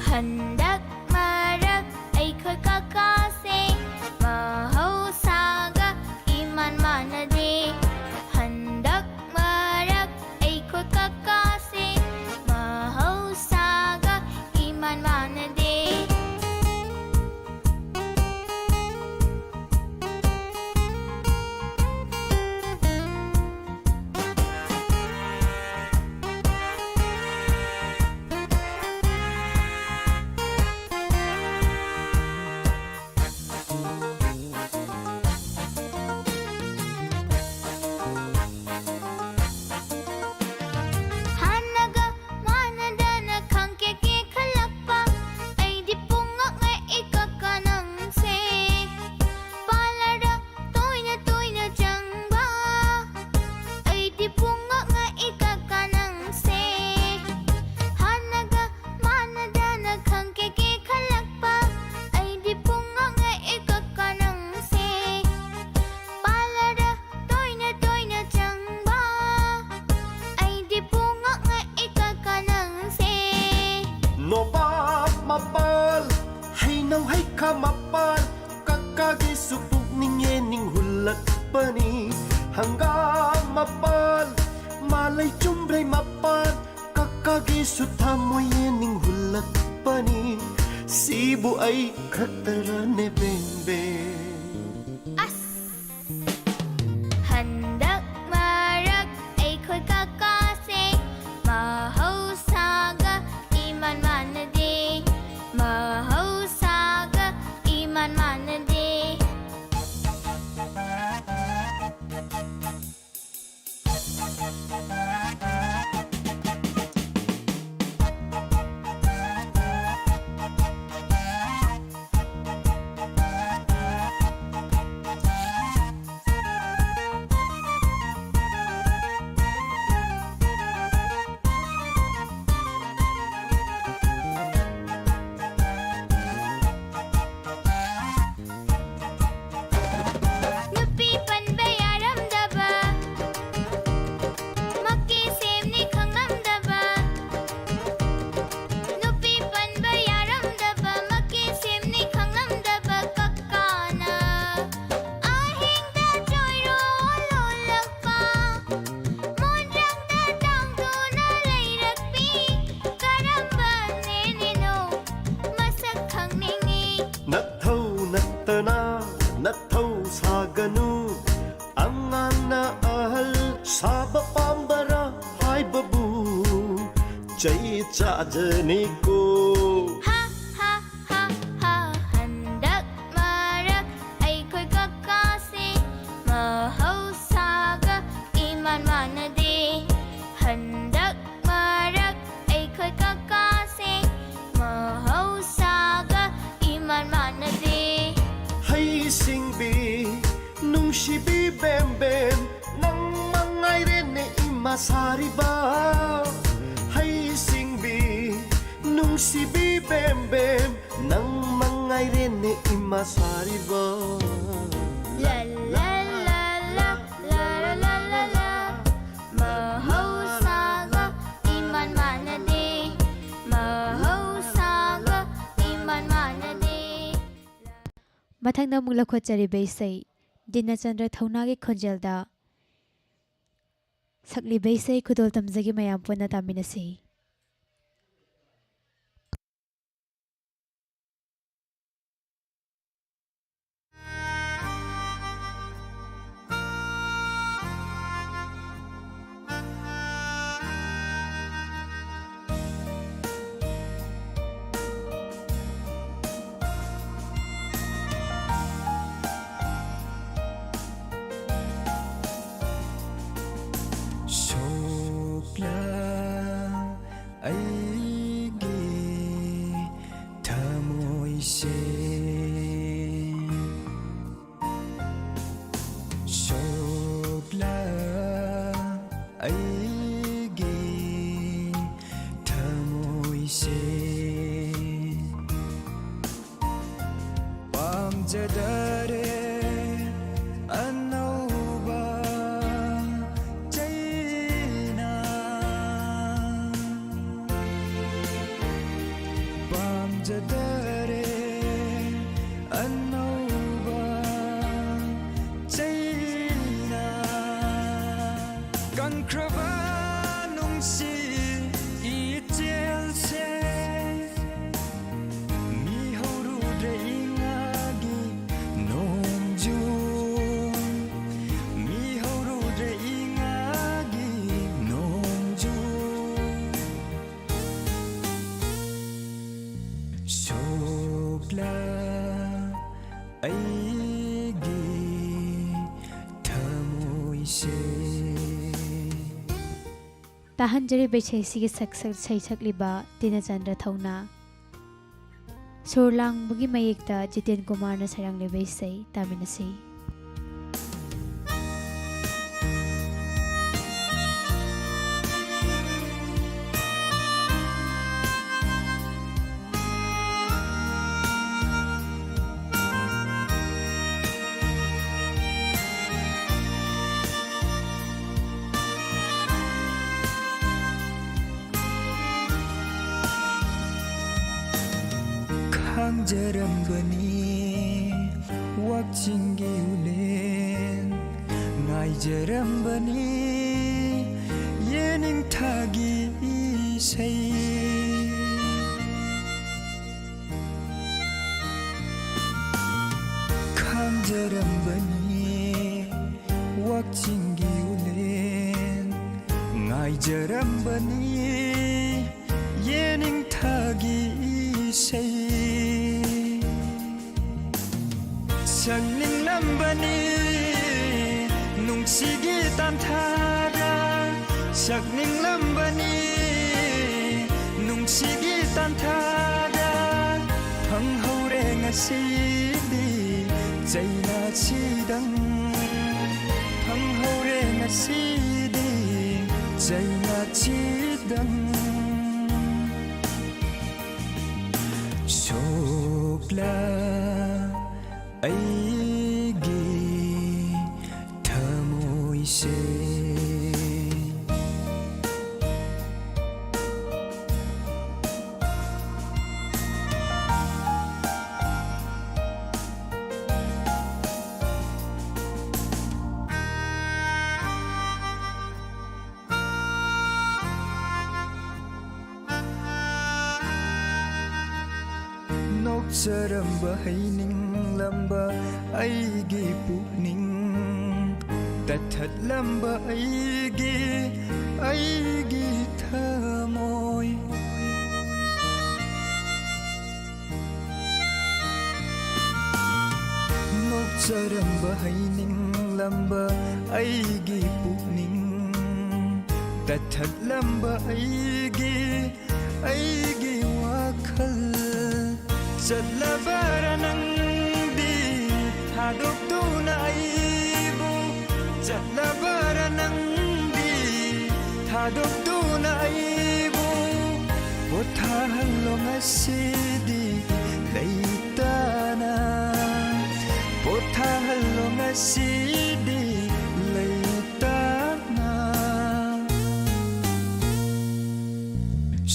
ꯍꯟꯗꯛ ꯃꯔꯛ ꯑꯩꯈꯣꯏ ꯀꯀꯥꯁꯦ ꯃꯍꯧꯁꯥꯒ ꯏꯃꯥꯟ ꯃꯥꯟꯅꯗꯦ꯫ ꯍꯟꯗꯛ ꯃꯔꯛ ꯑꯩꯈꯣꯏ ꯀꯀꯥꯁꯦ ꯃꯍꯧꯁꯥꯒ ꯏꯃꯥꯟ ꯃꯥꯟꯅꯗꯦ꯫ ꯂꯩꯆꯨꯝꯕ꯭ꯔꯩ ꯃꯄꯥꯟ ꯀꯀꯥꯒꯤꯁꯨ ꯊꯃꯣꯏ ꯌꯦꯡꯅꯤꯡ ꯍꯨꯜꯂꯛꯄꯅꯤ꯫ ꯁꯤꯕꯨ ꯑꯩ ꯈꯛꯇꯔꯅꯦ ꯕꯦꯝ ꯕꯦꯝ? ꯑꯁ! ꯍꯟꯗꯛ ꯃꯔꯛ ꯑꯩꯈꯣꯏ ꯀꯀꯥꯁꯦ ꯃꯍꯧꯁꯥꯒ ꯏꯃꯥꯟ ꯃꯥꯟꯅꯗꯦ, ꯃꯍꯧꯁꯥꯒ ꯏꯃꯥꯟ ꯃꯥꯟꯅꯗꯦ꯫ ꯅꯨꯄꯤ ꯄꯟꯕ ꯌꯥꯔꯝꯗꯕ, ꯃꯀꯦ ꯁꯦꯝꯅꯤ ꯈꯪꯂꯝꯗꯕ, ꯅꯨꯄꯤ ꯄꯟꯕ ꯌꯥꯔꯝꯗꯕ, ꯃꯀꯦ ꯁꯦꯝꯅꯤ ꯈꯪꯂꯝꯗꯕ ꯀꯀꯥꯅ ꯑꯍꯤꯡꯗ ꯆꯣꯏꯔꯣ ꯂꯣꯜꯂꯛꯄ, ꯃꯣꯟꯗ꯭ꯔꯪꯗ ꯇꯥꯡꯗꯨꯅ ꯂꯩꯔꯛꯄꯤ ꯀꯔꯝꯕ ꯅꯦꯅꯦꯅꯣ? ꯃꯁꯛ ꯈꯪꯅꯤꯡꯉꯤ꯫ ꯅꯊꯧ ꯅꯠꯇꯅ ꯅꯊꯧ ꯁꯥꯒꯅꯨ꯫ ꯑꯉꯥꯡꯅ ꯑꯍꯜ ꯁꯥꯕ ꯄꯥꯝꯕꯔꯥ ꯍꯥꯏꯕꯕꯨ ꯆꯩ ꯆꯥꯖꯅꯤꯀꯣ꯫ ꯍꯥ, ꯍꯥ, ꯍꯥ, ꯍꯥ꯫ ꯍꯟꯗꯛ ꯃꯔꯛ ꯑꯩꯈꯣꯏ ꯀꯀꯥꯁꯦ ꯃꯍꯧꯁꯥꯒ ꯏꯃꯥꯟ ꯃꯥꯟꯅꯗꯦ꯫ ꯍꯟꯗꯛ ꯃꯔꯛ ꯑꯩꯈꯣꯏ ꯀꯀꯥꯁꯦ ꯃꯍꯧꯁꯥꯒ ꯏꯃꯥꯟ ꯃꯥꯟꯅꯗꯦ꯫ ꯍꯩꯁꯤꯡꯕꯤ, ꯅꯨꯡꯁꯤꯕꯤ ꯕꯦꯝ ꯕꯦꯝ, ꯅꯪ ꯃꯉꯥꯏꯔꯦꯅꯦ ꯏꯃꯥ ꯁꯥꯔꯤꯕ꯫ ꯍꯩꯁꯤꯡꯕꯤ, ꯅꯨꯡꯁꯤꯕꯤ ꯕꯦꯝ ꯕꯦꯝ, ꯅꯪ ꯃꯉꯥꯏꯔꯦꯅꯦ ꯏꯃꯥ ꯁꯥꯔꯤꯕ꯫ ꯂ ꯂ ꯂ ꯂ ꯂ ꯂ ꯂ ꯂ꯫ ꯃꯍꯧꯁꯥꯒ ꯏꯃꯥꯟ ꯃꯥꯟꯅꯗꯦ, ꯃꯍꯧꯁꯥꯒ ꯏꯃꯥꯟ ꯃꯥꯟꯅꯗꯦ꯫ ꯃꯊꯪꯗ ꯑꯃꯨꯛ ꯂꯧꯈꯠꯆꯔꯤꯕ ꯏꯁꯩ ꯗꯤꯅꯆꯟꯗ꯭ꯔ ꯊꯧꯅꯥꯒꯤ ꯈꯣꯟꯖꯦꯜꯗ ꯁꯛꯂꯤꯕ ꯏꯁꯩ ꯈꯨꯗꯣꯜ ꯇꯝꯖꯒꯦ, ꯃꯌꯥꯝ ꯄꯨꯟꯅ ꯇꯥꯃꯤꯟꯅꯁꯤ꯫ ꯁꯣꯛꯂꯥ ꯑꯩꯒꯤ ꯊꯃꯣꯏꯁꯦ, ꯁꯣꯛꯂꯥ ꯑꯩꯒꯤ ꯊꯃꯣꯏꯁꯦ꯫ ꯄꯥꯝꯖꯗꯔꯦ ꯑꯅꯧꯕ ꯆꯩꯅ, ꯄꯥꯝꯖꯗꯔꯦ ꯑꯅꯧꯕ ꯆꯩꯅ꯫ ꯀꯪꯈ꯭ꯔꯕ ꯅꯨꯡꯁꯤ ꯏꯆꯦꯜꯁꯦ, ꯃꯤꯍꯧꯔꯨꯗ꯭ꯔꯦ ꯏꯉꯥꯒꯤ ꯅꯣꯡꯖꯨ, ꯃꯤꯍꯧꯔꯨꯗ꯭ꯔꯦ ꯏꯉꯥꯒꯤ ꯅꯣꯡꯖꯨ꯫ ꯁꯣꯛꯂꯥ ꯑꯩꯒꯤ ꯊꯃꯣꯏꯁꯦ꯫ ꯇꯥꯍꯟꯖꯔꯤꯕ ꯏꯁꯩꯁꯤꯒꯤ ꯁꯛ-, ꯁꯛ-, ꯏꯁꯩ ꯁꯛꯂꯤꯕ ꯇꯤꯅꯆꯟꯗ꯭ꯔ ꯊꯧꯅꯥ꯫ ꯁꯨꯔ ꯂꯥꯡꯕꯒꯤ ꯃꯌꯦꯛꯇ ꯖꯤꯇꯦꯟ ꯀꯨꯃꯥꯔꯅ ꯁꯩꯔꯥꯡꯂꯤꯕ ꯏꯁꯩ ꯇꯥꯃꯤꯟꯅꯁꯤ꯫ ꯈꯥꯡꯖꯔꯝꯕꯅꯤ ꯋꯥꯛꯆꯤꯡꯒꯤ ꯎꯂꯦꯟ, ꯉꯥꯏꯖꯔꯝꯕꯅꯤ ꯌꯦꯅꯤꯡꯊꯥꯒꯤ ꯏꯁꯩ꯫ ꯈꯥꯝꯖꯔꯝꯕꯅꯤ ꯋꯥꯛꯆꯤꯡꯒꯤ ꯎꯂꯦꯟ, ꯉꯥꯏꯖꯔꯝꯕꯅꯤ ꯌꯦꯅꯤꯡꯊꯥꯒꯤ ꯏꯁꯩ꯫ ꯁꯛꯅꯤꯡꯂꯝꯕꯅꯤ ꯅꯨꯡꯁꯤꯒꯤ ꯇꯥꯟꯊꯥꯗ, ꯁꯛꯅꯤꯡꯂꯝꯕꯅꯤ ꯅꯨꯡꯁꯤꯒꯤ ꯇꯥꯟꯊꯥꯗ꯫ ꯐꯪꯍꯧꯔꯦ ꯉꯁꯤꯗꯤ ꯆꯩꯅꯥꯁꯤꯗꯪ, ꯐꯪꯍꯧꯔꯦ ꯉꯁꯤꯗꯤ ꯆꯩꯅꯥꯁꯤꯗꯪ꯫ ꯁꯣꯛꯂꯥ ꯑꯩꯒꯤ ꯊꯃꯣꯏꯁꯦ꯫ ꯅꯣꯛꯆꯔꯝꯕ ꯍꯩꯅꯤꯡꯂꯝꯕ ꯑꯩꯒꯤ ꯄꯨꯛꯅꯤꯡ, ꯇꯠꯊꯠꯂꯝꯕ ꯑꯩꯒꯤ, ꯑꯩꯒꯤ ꯊꯃꯣꯏ꯫ ꯅꯣꯛꯆꯔꯝꯕ ꯍꯩꯅꯤꯡꯂꯝꯕ ꯑꯩꯒꯤ ꯄꯨꯛꯅꯤꯡ, ꯇꯠꯊꯠꯂꯝꯕ ꯑꯩꯒꯤ, ꯑꯩꯒꯤ ꯋꯥꯈꯜ꯫ ꯆꯠꯂꯕꯔꯥ ꯅꯪꯗꯤ ꯊꯥꯗꯣꯛꯇꯨꯅ ꯑꯩꯕꯨ? ꯆꯠꯂꯕꯔꯥ ꯅꯪꯗꯤ ꯊꯥꯗꯣꯛꯇꯨꯅ ꯑꯩꯕꯨ? ꯄꯣꯊꯥꯍꯜꯂꯣ ꯉꯁꯤꯗꯤ ꯂꯩꯇꯅ, ꯄꯣꯊꯥꯍꯜꯂꯣ ꯉꯁꯤꯗꯤ ꯂꯩꯇꯅ꯫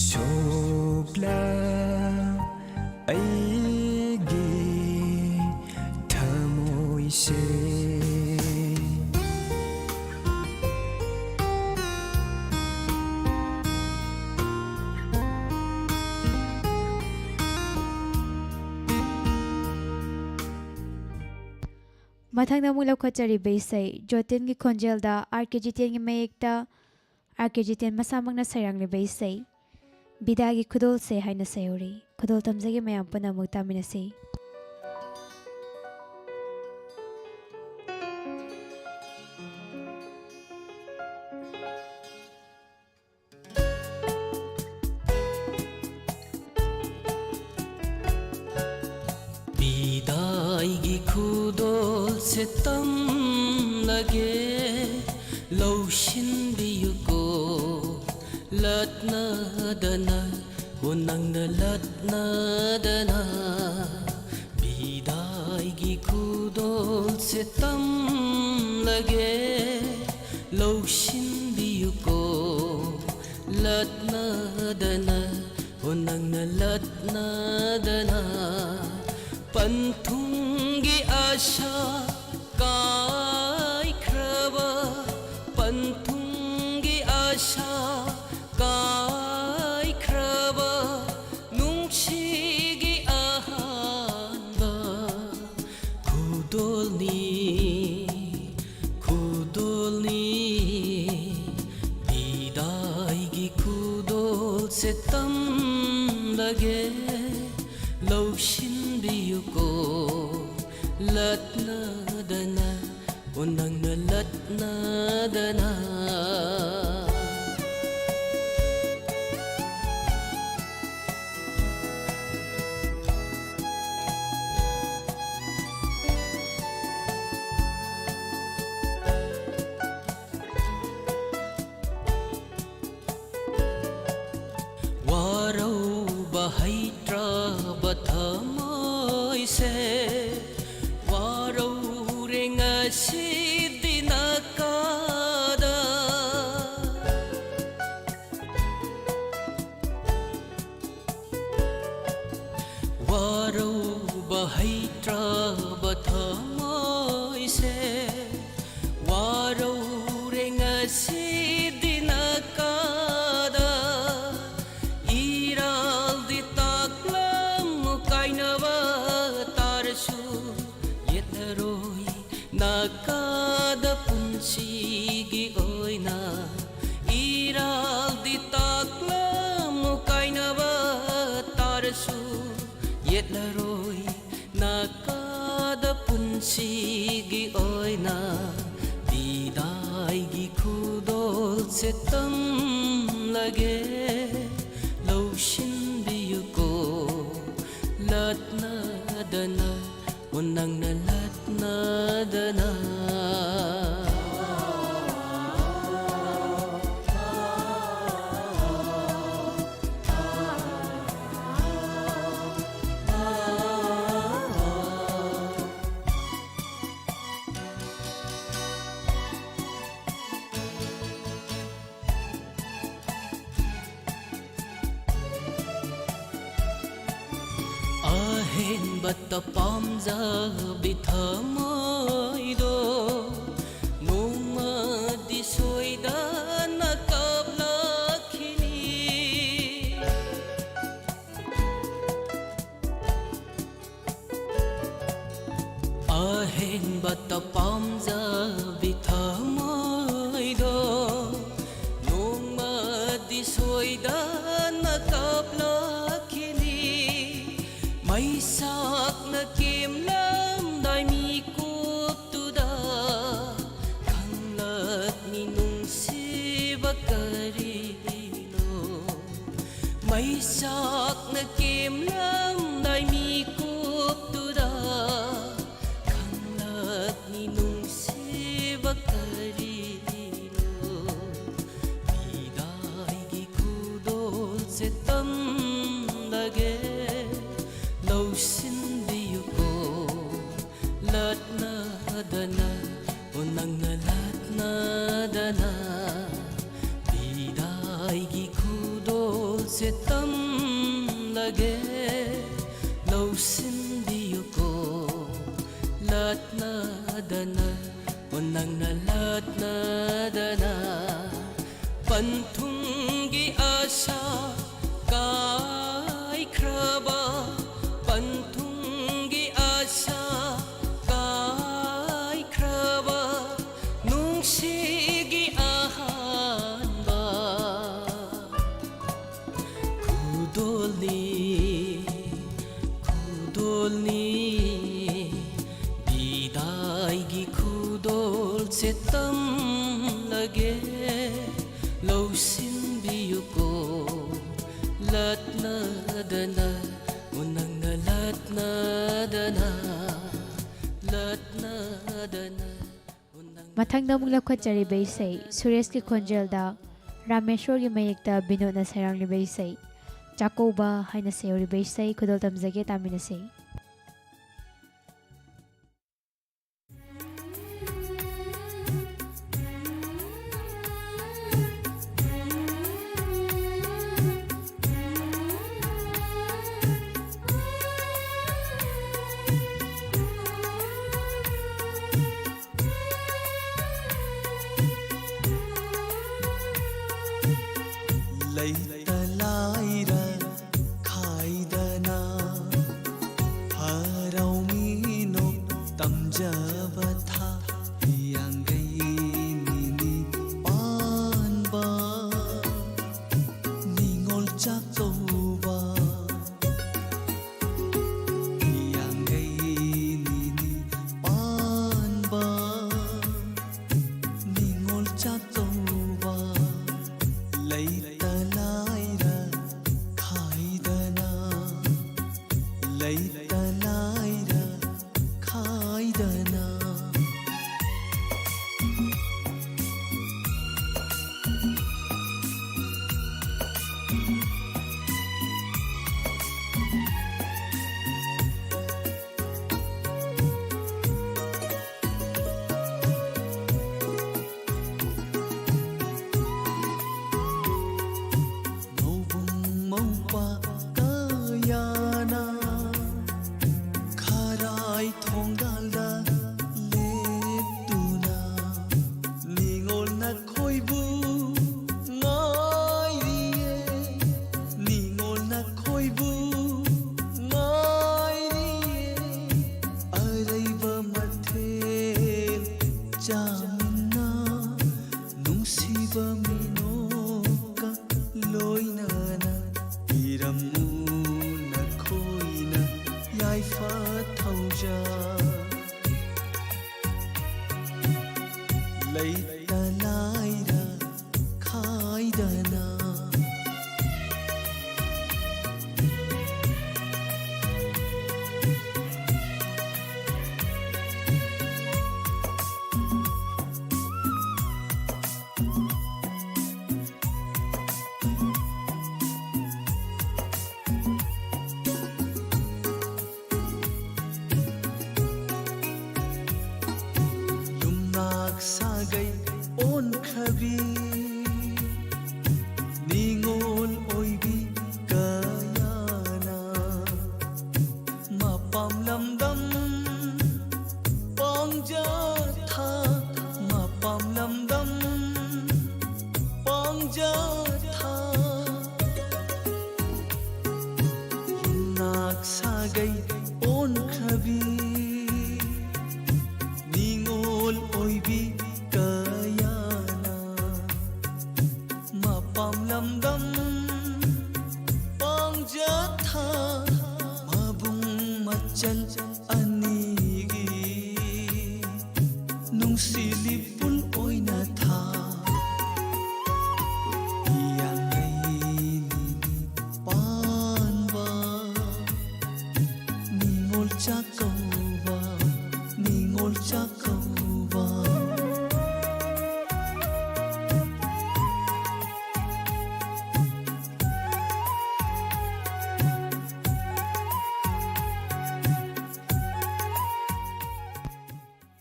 ꯁꯣꯛꯂꯥ ꯑꯩꯒꯤ ꯊꯃꯣꯏꯁꯦ꯫ ꯃꯊꯪꯗ ꯑꯃꯨꯛ ꯂꯧꯈꯠꯆꯔꯤꯕ ꯏꯁꯩ ꯖꯣꯇꯤꯟꯒꯤ ꯈꯣꯟꯖꯦꯜꯗ ꯑꯥꯔ ꯀꯦ ꯖꯤꯇꯦꯟꯒꯤ ꯃꯌꯦꯛꯇ ꯑꯥꯔ ꯀꯦ ꯖꯤꯇꯦꯟ ꯃꯁꯥꯃꯛꯅ ꯁꯩꯔꯥꯡꯂꯤꯕ ꯏꯁꯩ ꯕꯤꯗꯥꯒꯤ ꯈꯨꯗꯣꯜꯁꯦ ꯍꯥꯏꯅ ꯁꯩꯍꯧꯔꯤ꯫ ꯈꯨꯗꯣꯜ ꯇꯝꯖꯒꯦ, ꯃꯌꯥꯝ ꯄꯨꯟꯅ ꯑꯃꯨꯛ ꯇꯥꯃꯤꯟꯅꯁꯤ꯫ ꯕꯤꯗꯥꯏꯒꯤ ꯈꯨꯗꯣꯜꯁꯦ ꯇꯝꯂꯒꯦ, ꯂꯧꯁꯤꯟꯕꯤꯌꯨꯀꯣ, ꯂꯠꯅꯗꯅ, ꯍꯣ ꯅꯪꯅ ꯂꯠꯅꯗꯅ꯫ ꯕꯤꯗꯥꯏꯒꯤ ꯈꯨꯗꯣꯜꯁꯦ ꯇꯝꯂꯒꯦ, ꯂꯧꯁꯤꯟꯕꯤꯌꯨꯀꯣ, ꯂꯠꯅꯗꯅ, ꯍꯣ ꯅꯪꯅ ꯂꯠꯅꯗꯅ꯫ ꯄꯟꯊꯨꯡꯒꯤ ꯑꯥꯁꯥ ꯀꯥꯏꯈ꯭ꯔꯕ, ꯄꯟꯊꯨꯡꯒꯤ ꯑꯥꯁꯥ ꯀꯥꯏꯈ꯭ꯔꯕ, ꯅꯨꯡꯁꯤꯒꯤ ꯑꯍꯥꯟꯕ ꯈꯨꯗꯣꯜꯅꯤ, ꯈꯨꯗꯣꯜꯅꯤ꯫ ꯕꯤꯗꯥꯏꯒꯤ ꯈꯨꯗꯣꯜꯁꯦ ꯇꯝꯂꯒꯦ, ꯂꯧꯁꯤꯟꯕꯤꯌꯨꯀꯣ, ꯂꯠꯅꯗꯅ, ꯑꯣ ꯅꯪꯅ ꯂꯠꯅꯗꯅ꯫ ꯋꯥꯔꯧꯕ ꯍꯩꯇ꯭ꯔꯕ ꯊꯃꯣꯏꯁꯦ, ꯋꯥꯔꯧꯔꯦ ꯉꯁꯤꯗꯤ ꯅꯀꯥꯗ꯫ ꯋꯥꯔꯧꯕ ꯍꯩꯇ꯭ꯔꯕ ꯊꯃꯣꯏꯁꯦ, ꯋꯥꯔꯧꯔꯦ ꯉꯁꯤꯗꯤ ꯅꯀꯥꯗ꯫ ꯏꯔꯥꯜꯗꯤ ꯇꯥꯛꯂꯝꯃꯨ ꯀꯥꯏꯅꯕ ꯇꯥꯔꯁꯨ, ꯌꯦꯠꯂꯔꯣꯏ ꯂꯔꯣꯏ ꯅꯥꯀꯥꯗ ꯄꯨꯟꯁꯤꯒꯤ ꯑꯣꯏꯅ ꯄꯤꯗꯥꯏꯒꯤ ꯈꯨꯗꯣꯜꯁꯦ ꯇꯝꯂꯒꯦ꯫ ꯂꯧꯁꯤꯟꯕꯤꯌꯨꯀꯣ ꯂꯠꯅꯗꯅ, ꯑꯣ ꯅꯪꯅ ꯂꯠꯅꯗꯅ꯫ ꯑꯍꯦꯟꯕꯇ ꯄꯥꯝꯖꯕꯤ ꯊꯃꯣꯏꯗꯣ ꯅꯣꯡꯃꯗꯤ ꯁꯣꯏꯗꯅ ꯀꯥꯞꯂꯛꯈꯤꯅꯤ꯫ ꯑꯍꯦꯟꯕꯇ ꯄꯥꯝꯖꯕꯤ ꯊꯃꯣꯏꯗꯣ ꯅꯣꯡꯃꯗꯤ ꯁꯣꯏꯗꯅ ꯀꯥꯞꯂꯛꯈꯤꯅꯤ꯫ ꯃꯩꯁꯥꯛꯅ ꯀꯦꯝꯂꯝꯗꯥꯏ ꯃꯤꯀꯨꯞꯇꯨꯗ ꯈꯪꯂꯛꯅꯤ ꯅꯨꯡꯁꯤꯕ ꯀꯔꯤꯅꯣ꯫ ꯃꯩꯁꯥꯛꯅ ꯀꯦꯝꯂꯝꯗꯥꯏ ꯃꯤꯀꯨꯞꯇꯨꯗ ꯈꯪꯂꯛꯅꯤ ꯅꯨꯡꯁꯤꯕ ꯀꯔꯤꯅꯣ꯫ ꯄꯤꯗꯥꯏꯒꯤ ꯈꯨꯗꯣꯜꯁꯦ ꯇꯝꯂꯒꯦ, ꯂꯧꯁꯤꯟꯕꯤꯌꯨꯀꯣ ꯂꯠꯅꯗꯅ, ꯑꯣ ꯅꯪꯅ ꯂꯠꯅꯗꯅ꯫ ꯄꯤꯗꯥꯏꯒꯤ ꯈꯨꯗꯣꯜꯁꯦ ꯇꯝꯂꯒꯦ, ꯂꯧꯁꯤꯟꯕꯤꯌꯨꯀꯣ ꯂꯠꯅꯗꯅ, ꯑꯣ ꯅꯪꯅ ꯂꯠꯅꯗꯅ꯫ ꯄꯟꯊꯨꯡꯒꯤ ꯑꯁꯥ ꯀꯥꯏꯈ꯭ꯔꯕ, ꯄꯟꯊꯨꯡꯒꯤ ꯑꯁꯥ ꯀꯥꯏꯈ꯭ꯔꯕ ꯅꯨꯡꯁꯤꯒꯤ ꯑꯍꯥꯟꯕ ꯈꯨꯗꯣꯜꯅꯤ, ꯅꯤ ꯕꯤꯗꯥꯏꯒꯤ ꯈꯨꯗꯣꯜꯁꯦ ꯇꯝꯂꯒꯦ, ꯂꯧꯁꯤꯟꯕꯤꯌꯨꯀꯣ ꯂꯠꯅꯗꯅ, ꯎꯅꯪꯅ ꯂꯠꯅꯗꯅ, ꯂꯠꯅꯗꯅ꯫ ꯃꯊꯪꯗ ꯑꯃꯨꯛ ꯂꯧꯈꯠꯆꯔꯤꯕ ꯏꯁꯩ, ꯁꯨꯔꯦꯁꯀꯤ ꯈꯣꯟꯖꯦꯜꯗ, ꯔꯥꯃꯦꯁꯣꯔꯒꯤ ꯃꯌꯦꯛꯇ ꯕꯤꯅꯣꯗꯅ ꯁꯩꯔꯥꯡꯂꯤꯕ ꯏꯁꯩ, ꯆꯥꯛꯀꯧꯕ ꯍꯥꯏꯅ ꯁꯩꯌꯧꯔꯤꯕ ꯏꯁꯩ ꯈꯨꯗꯣꯜ ꯇꯝꯖꯒꯦ, ꯇꯥꯃꯤꯟꯅꯁꯤ꯫ ꯂꯩꯇ ꯂꯥꯏꯔ ꯈꯥꯏꯗꯅ, ꯍꯔꯥꯎꯃꯤꯅꯣ ꯇꯝꯖꯕ ꯊꯥ, ꯍꯤꯌꯥꯡꯒꯩ ꯅꯤꯅꯤ ꯄꯥꯟꯕ, ꯅꯤꯉꯣꯜ ꯆꯥꯛꯀꯧꯕ꯫ ꯍꯤꯌꯥꯡꯒꯩ ꯅꯤꯅꯤ ꯄꯥꯟꯕ, ꯅꯤꯉꯣꯜ ꯆꯥꯛꯀꯧꯕ, ꯂꯩꯇ ꯂꯥꯏꯔ ꯈꯥꯏꯗꯅ, ꯂꯩꯇ ꯂꯥꯏꯔ ꯈꯥꯏꯗꯅ꯫ ꯃꯧꯕꯨꯡ ꯃꯧꯄ꯭ꯋꯥ ꯀꯌꯥꯅ ꯈꯔꯥꯏ ꯊꯣꯡꯒꯥꯜꯗ ꯂꯦꯞꯇꯨꯅ, ꯅꯤꯉꯣꯜ ꯅꯈꯣꯏꯕꯨ ꯉꯥꯏꯔꯤꯌꯦ, ꯅꯤꯉꯣꯜ ꯅꯈꯣꯏꯕꯨ ꯉꯥꯏꯔꯤꯌꯦ꯫ ꯑꯔꯩꯕ ꯃꯊꯦꯜ ꯆꯥꯃꯤꯟꯅ, ꯅꯨꯡꯁꯤꯕ ꯃꯤꯅꯣꯛꯀ ꯂꯣꯏꯅꯅ ꯄꯤꯔꯝꯃꯨ ꯅꯈꯣꯏꯅ ꯌꯥꯏꯐ ꯅꯤꯡꯉꯣꯜ ꯑꯣꯏꯕꯤ ꯀꯌꯥꯅ ꯃꯄꯥꯝ ꯂꯝꯗꯝ ꯄꯥꯡꯖꯊꯥ, ꯃꯄꯥꯝ ꯂꯝꯗꯝ ꯄꯥꯡꯖꯊꯥ꯫ ꯌꯨꯝꯅꯥꯛ ꯁꯥꯒꯩ ꯑꯣꯟꯈ꯭ꯔꯕꯤ ꯅꯤꯡꯉꯣꯜ ꯑꯣꯏꯕꯤ ꯀꯌꯥꯅ ꯃꯄꯥꯝ ꯂꯝꯗꯝ ꯄꯥꯡꯖꯊꯥ꯫ ꯃꯕꯨꯡ ꯃꯆꯜ ꯑꯅꯤꯒꯤ ꯅꯨꯡꯁꯤ ꯂꯤꯄꯨꯟ ꯑꯣꯏꯅ ꯊꯥ꯫ ꯍꯤꯌꯥꯡꯒꯩ ꯅꯤꯅꯤ ꯄꯥꯟꯕ ꯅꯤꯡꯉꯣꯜ ꯆꯥꯛꯀꯧꯕ, ꯅꯤꯡꯉꯣꯜ ꯆꯥꯛꯀꯧꯕ꯫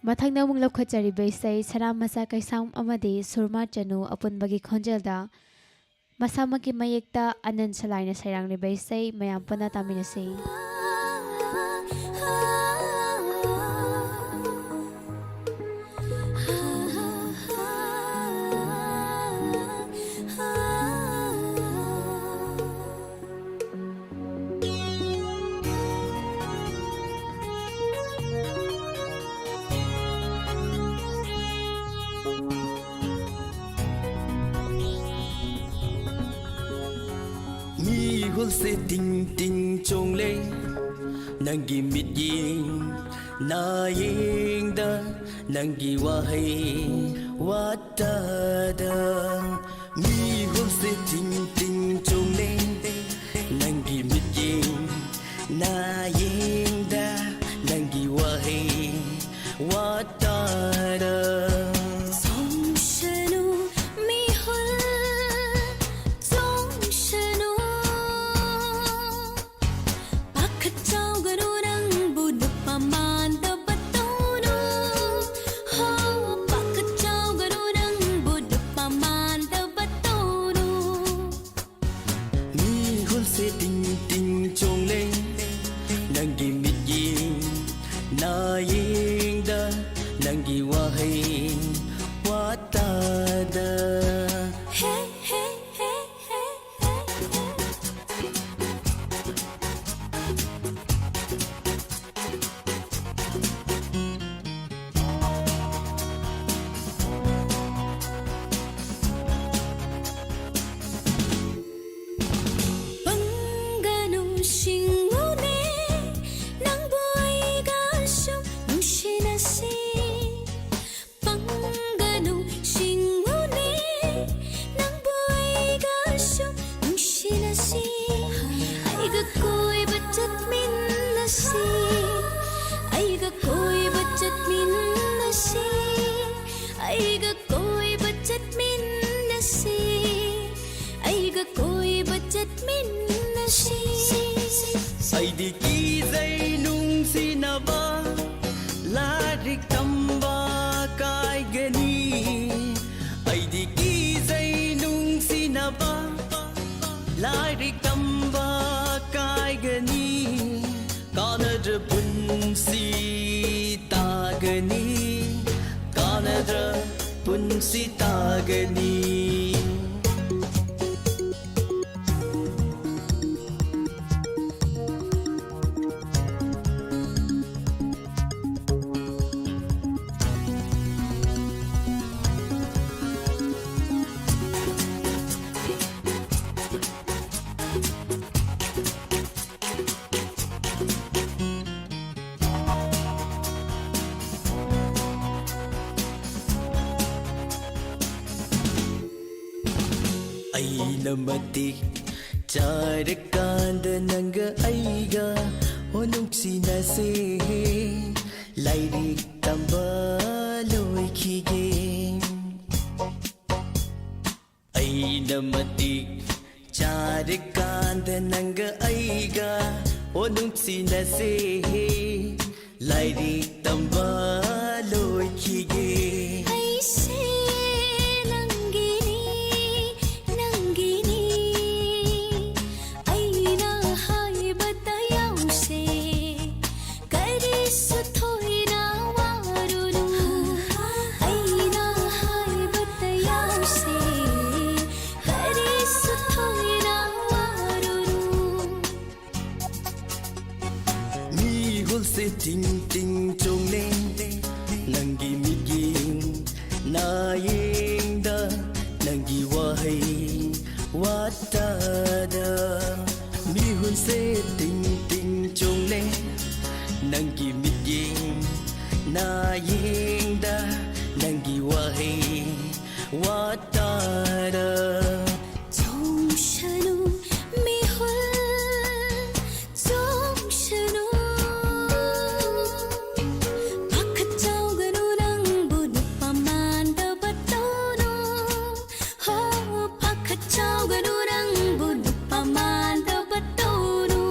ꯃꯊꯪꯗ ꯑꯃꯨꯛ ꯂꯧꯈꯠꯆꯔꯤꯕ ꯏꯁꯩ ꯁꯅꯥ ꯃꯆꯥ ꯀꯩꯁꯥꯝ ꯑꯃꯗꯤ ꯁꯨꯔꯃꯥ ꯆꯅꯨ ꯑꯄꯨꯟꯕꯒꯤ ꯈꯣꯟꯖꯦꯜꯗ ꯃꯁꯥꯃꯛꯀꯤ ꯃꯌꯦꯛꯇ ꯑꯅꯟ ꯁꯂꯥꯏꯅ ꯁꯩꯔꯥꯡꯂꯤꯕ ꯏꯁꯩ ꯃꯌꯥꯝ ꯄꯨꯟꯅ ꯇꯥꯃꯤꯟꯅꯁꯤ꯫ ꯃꯤꯍꯨꯜꯁꯦ ꯇꯤꯡ ꯇꯤꯡ ꯆꯣꯡꯂꯦ, ꯅꯪꯒꯤ ꯃꯤꯠꯌꯦꯡ ꯅꯥꯌꯦꯡꯗ, ꯅꯪꯒꯤ ꯋꯥꯍꯩ ꯋꯥꯇꯥꯗ꯫ ꯃꯤꯍꯨꯜꯁꯦ ꯇꯤꯡ ꯇꯤꯡ ꯆꯣꯡꯂꯦ, ꯅꯪꯒꯤ ꯃꯤꯠꯌꯦꯡ ꯅꯥꯌꯦꯡꯗ, ꯅꯪꯒꯤ ꯋꯥꯍꯩ ꯋꯥꯇꯥꯗ꯫ ꯆꯣꯡꯁꯅꯨ ꯃꯤꯍꯨꯜ, ꯆꯣꯡꯁꯅꯨ꯫ ꯄꯥꯈꯠꯆꯧꯒꯅꯨ ꯅꯪꯕꯨ ꯅꯨꯄꯥ ꯃꯥꯟꯗꯕ ꯇꯧꯅꯨ꯫ ꯍꯣ, ꯄꯥꯈꯠꯆꯧꯒꯅꯨ ꯅꯪꯕꯨ ꯅꯨꯄꯥ ꯀꯤꯖꯩ ꯅꯨꯡꯁꯤꯅꯕ, ꯂꯥꯏꯔꯤꯛ ꯇꯝꯕ ꯀꯥꯏꯒꯅꯤ꯫ ꯑꯩꯗꯤ ꯀꯤꯖꯩ ꯅꯨꯡꯁꯤꯅꯕ, ꯂꯥꯏꯔꯤꯛ ꯇꯝꯕ ꯀꯥꯏꯒꯅꯤ꯫ ꯀꯥꯟꯅꯗ꯭ꯔ ꯄꯨꯟꯁꯤ ꯇꯥꯒꯅꯤ, ꯀꯥꯟꯅꯗ꯭ꯔ ꯄꯨꯟꯁꯤ ꯇꯥꯒꯅꯤ꯫ ꯑꯩꯅ ꯃꯇꯤꯛ ꯆꯥꯔꯀꯥꯟꯗ ꯅꯪꯒ ꯑꯩꯒ ꯑꯣ ꯅꯨꯡꯁꯤꯅꯁꯦ, ꯂꯥꯏꯔꯤꯛ ꯇꯝꯕ ꯂꯣꯏꯈꯤꯒꯦ꯫ ꯑꯩꯅ ꯃꯇꯤꯛ ꯆꯥꯔꯀꯥꯟꯗ ꯅꯪꯒ ꯑꯩꯒ ꯑꯣ ꯅꯨꯡꯁꯤꯅꯁꯦ, ꯂꯥꯏꯔꯤꯛ ꯇꯝꯕ ꯂꯣꯏꯈꯤꯒꯦ꯫ ꯑꯩꯁꯦ ꯅꯪꯒꯤꯅꯤ, ꯅꯪꯒꯤꯅꯤ, ꯑꯩꯅ ꯍꯥꯏꯕ ꯇꯌꯥꯎꯁꯦ, ꯀꯔꯤꯁꯨ ꯊꯣꯏꯅ ꯋꯥꯔꯨꯅꯨ꯫ ꯑꯩꯅ ꯍꯥꯏꯕ ꯇꯌꯥꯎꯁꯦ, ꯀꯔꯤꯁꯨ ꯊꯣꯏꯅ ꯋꯥꯔꯨꯅꯨ꯫ ꯃꯤꯍꯨꯜꯁꯦ ꯇꯤꯡ ꯇꯤꯡ ꯆꯣꯡꯂꯦ ꯅꯪꯒꯤ ꯃꯤꯠꯌꯦꯡ ꯅꯥꯌꯦꯡꯗ, ꯅꯪꯒꯤ ꯋꯥꯍꯩ ꯋꯥꯇꯥꯗ꯫ ꯃꯤꯍꯨꯜꯁꯦ ꯇꯤꯡ ꯇꯤꯡ ꯆꯣꯡꯂꯦ ꯅꯪꯒꯤ ꯃꯤꯠꯌꯦꯡ ꯅꯥꯌꯦꯡꯗ, ꯅꯪꯒꯤ ꯋꯥꯍꯩ ꯋꯥꯇꯥꯗ꯫ ꯆꯣꯡꯁꯅꯨ ꯃꯤꯍꯨꯜ ꯆꯣꯡꯁꯅꯨ, ꯄꯥꯈꯠꯆꯧꯒꯅꯨ ꯅꯪꯕꯨ ꯅꯨꯄꯥ ꯃꯥꯟꯗꯕ ꯇꯧꯅꯨ꯫ ꯍꯣ, ꯄꯥꯈꯠꯆꯧꯒꯅꯨ ꯅꯪꯕꯨ ꯅꯨꯄꯥ ꯃꯥꯟꯗꯕ ꯇꯧꯅꯨ꯫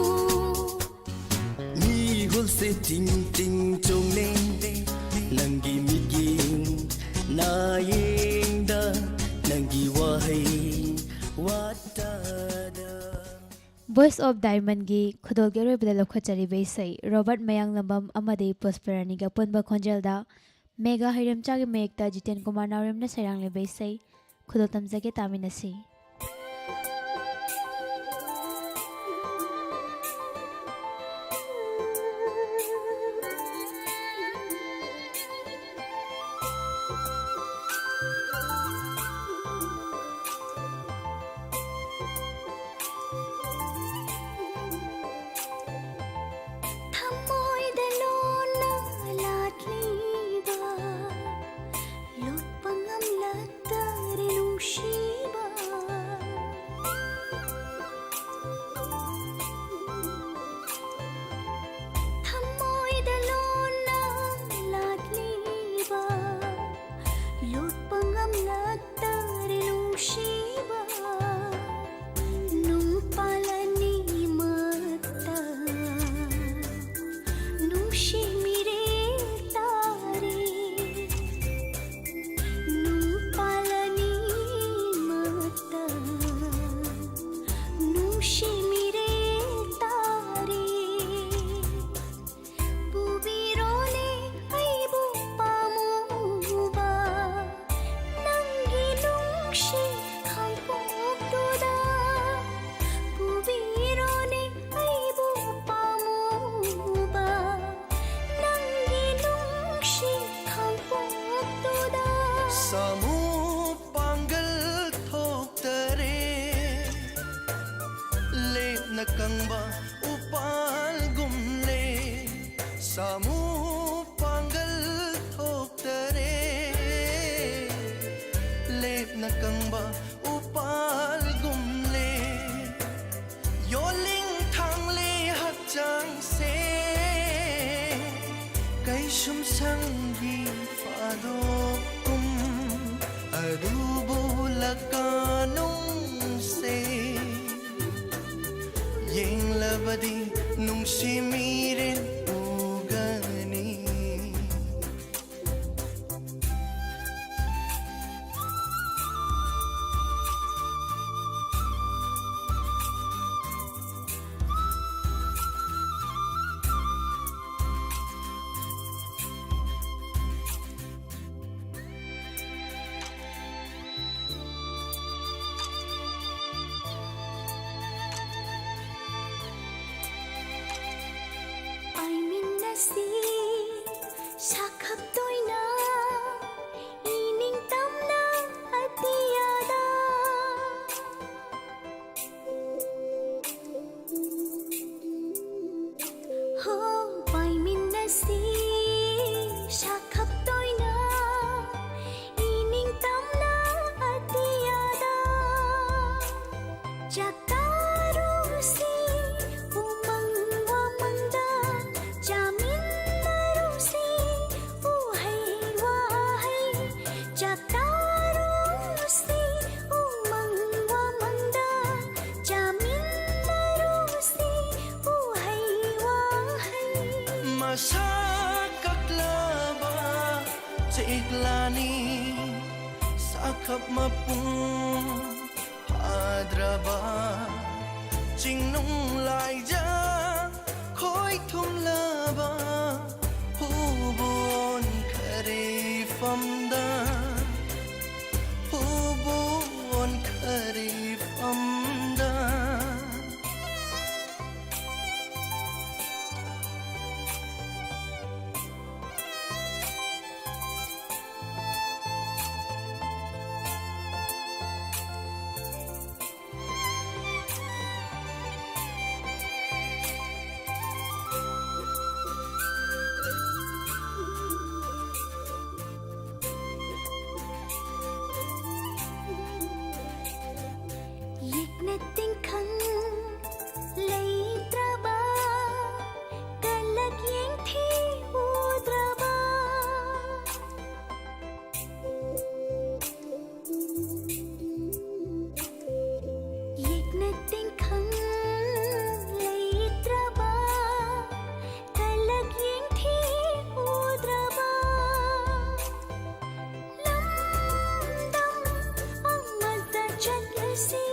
Voice of Diamondꯒꯤ ꯈꯨꯗꯣꯜꯒꯤ ꯑꯔꯣꯏꯕꯗ ꯂꯧꯈꯠꯆꯔꯤꯕ ꯏꯁꯩ ꯔꯣꯕꯔꯠ ꯃꯌꯥꯡꯂꯝꯕꯝ ꯑꯃꯗꯤ ꯄꯨꯁꯄꯔꯥꯅꯤꯒꯤ ꯑꯄꯨꯟꯕ ꯈꯣꯟꯖꯦꯜꯗ ꯃꯦꯘꯥ ꯍꯩꯔꯦꯝꯆꯥꯒꯤ ꯃꯌꯦꯛꯇ ꯖꯤꯇꯦꯟ ꯀꯨꯃꯥꯔ ꯅꯥꯎꯔꯦꯝꯅ ꯁꯩꯔꯥꯡꯂꯤꯕ ꯏꯁꯩ ꯈꯨꯗꯣꯜ ꯇꯝꯖꯒꯦ, ꯇꯥꯃꯤꯟꯅꯁꯤ꯫ ꯊꯃꯣꯏꯗ ꯂꯣꯟꯅ ꯂꯥꯠꯂꯤꯕ ꯂꯨꯞꯄ ꯉꯝꯂꯛꯇꯔꯦ ꯅꯨꯡꯁꯤꯕ꯫ ꯊꯃꯣꯏꯗ ꯂꯣꯟꯅ ꯂꯥꯠꯂꯤꯕ ꯂꯨꯞꯄ ꯉꯝꯂꯛꯇꯔꯦ ꯅꯨꯡꯁꯤꯕ꯫ ꯅꯨꯡꯄꯥꯜ ꯑꯅꯤꯃꯛꯇ ꯅꯨꯡꯁꯤ ꯃꯤꯔꯦꯜ ꯇꯥꯔꯦ꯫ ꯅꯨꯡꯄꯥꯜ ꯑꯅꯤꯃꯛꯇ ꯅꯨꯡꯁꯤ ꯃꯤꯔꯦꯜ ꯇꯥꯔꯦ꯫ ꯄꯨꯕꯤꯔꯣꯅꯦ ꯑꯩꯕꯨ ꯄꯥꯝꯃꯨꯕ ꯅꯪꯒꯤ ꯅꯨꯡꯁꯤ ꯈꯥꯡꯄꯣꯛꯇꯨꯗ꯫ ꯄꯨꯕꯤꯔꯣꯅꯦ ꯑꯩꯕꯨ ꯄꯥꯝꯃꯨꯕ ꯅꯪꯒꯤ ꯅꯨꯡꯁꯤ ꯈꯥꯡꯄꯣꯛꯇꯨꯗ꯫ ꯁꯥꯃꯨ ꯄꯥꯡꯒꯜ ꯊꯣꯛꯇꯔꯦ, ꯂꯦꯞꯅ ꯀꯪꯕ ꯎꯄꯥꯜꯒꯨꯝꯂꯦ꯫ ꯁꯥꯃꯨ ꯄꯥꯡꯒꯜ ꯊꯣꯛꯇꯔꯦ, ꯂꯦꯞꯅ ꯀꯪꯕ ꯎꯄꯥꯜꯒꯨꯝꯂꯦ꯫ ꯌꯣꯜꯂꯤꯡ ꯊꯥꯡꯂꯤ ꯍꯛꯆꯥꯡꯁꯦ, ꯀꯩꯁꯨꯝ ꯁꯪꯒꯤ ꯐꯥꯗꯣꯛꯀꯨꯝ ꯑꯔꯨꯕ ꯂꯀꯥꯅꯨꯡꯁꯦ꯫ ꯌꯦꯡꯂꯕꯗꯤ ꯅꯨꯡꯁꯤ ꯃꯤꯔꯦꯜ ꯎꯒꯅꯤ꯫ ꯈꯞꯇꯣꯏꯅ ꯏꯅꯤꯡ ꯇꯝꯅ ꯑꯇꯤꯌꯥꯗ ꯍꯣ ꯄꯥꯏꯃꯤꯟꯅꯁꯤ ꯁꯥꯈꯞꯇꯣꯏꯅ ꯏꯅꯤꯡ ꯇꯝꯅ ꯑꯇꯤꯌꯥꯗ ꯆꯥꯛꯇꯥꯔꯨꯁꯤ ꯎꯃꯪ ꯋꯥꯃꯪꯗ ꯆꯥꯃꯤꯟꯅꯔꯨꯁꯤ ꯎꯍꯩ ꯋꯥꯍꯩ ꯆꯥꯛꯇꯥꯔꯨꯁꯤ ꯎꯃꯪ ꯋꯥꯃꯪꯗ ꯆꯥꯃꯤꯟꯅꯔꯨꯁꯤ ꯎꯍꯩ ꯋꯥꯍꯩ ꯃꯁꯥ ꯀꯛꯂꯕ ꯆꯦꯛꯂꯥꯅꯤ ꯁꯥꯈꯞ ꯃꯄꯨꯡ ꯐꯥꯗ꯭ꯔꯕ ꯆꯤꯡꯅꯨꯡ ꯂꯥꯏꯖ ꯈꯣꯏ ꯊꯨꯝꯂꯕ ꯍꯨꯕꯨ ꯑꯣꯟꯈꯔꯦ ꯐꯝꯗ ꯍꯨꯕꯨ ꯑꯣꯟꯈꯔꯦ ꯐꯝꯗ ꯌꯦꯛꯅ ꯇꯤꯡꯈꯪ ꯂꯩꯇ꯭ꯔꯕ ꯀꯂꯛ ꯌꯦꯡꯊꯤ ꯎꯗ꯭ꯔꯕ ꯌꯦꯛꯅ ꯇꯤꯡꯈꯪ ꯂꯩꯇ꯭ꯔꯕ ꯀꯂꯛ ꯌꯦꯡꯊꯤ ꯎꯗ꯭ꯔꯕ ꯂꯝꯗꯝ ꯑꯃꯗ ꯆꯠꯂꯁꯤ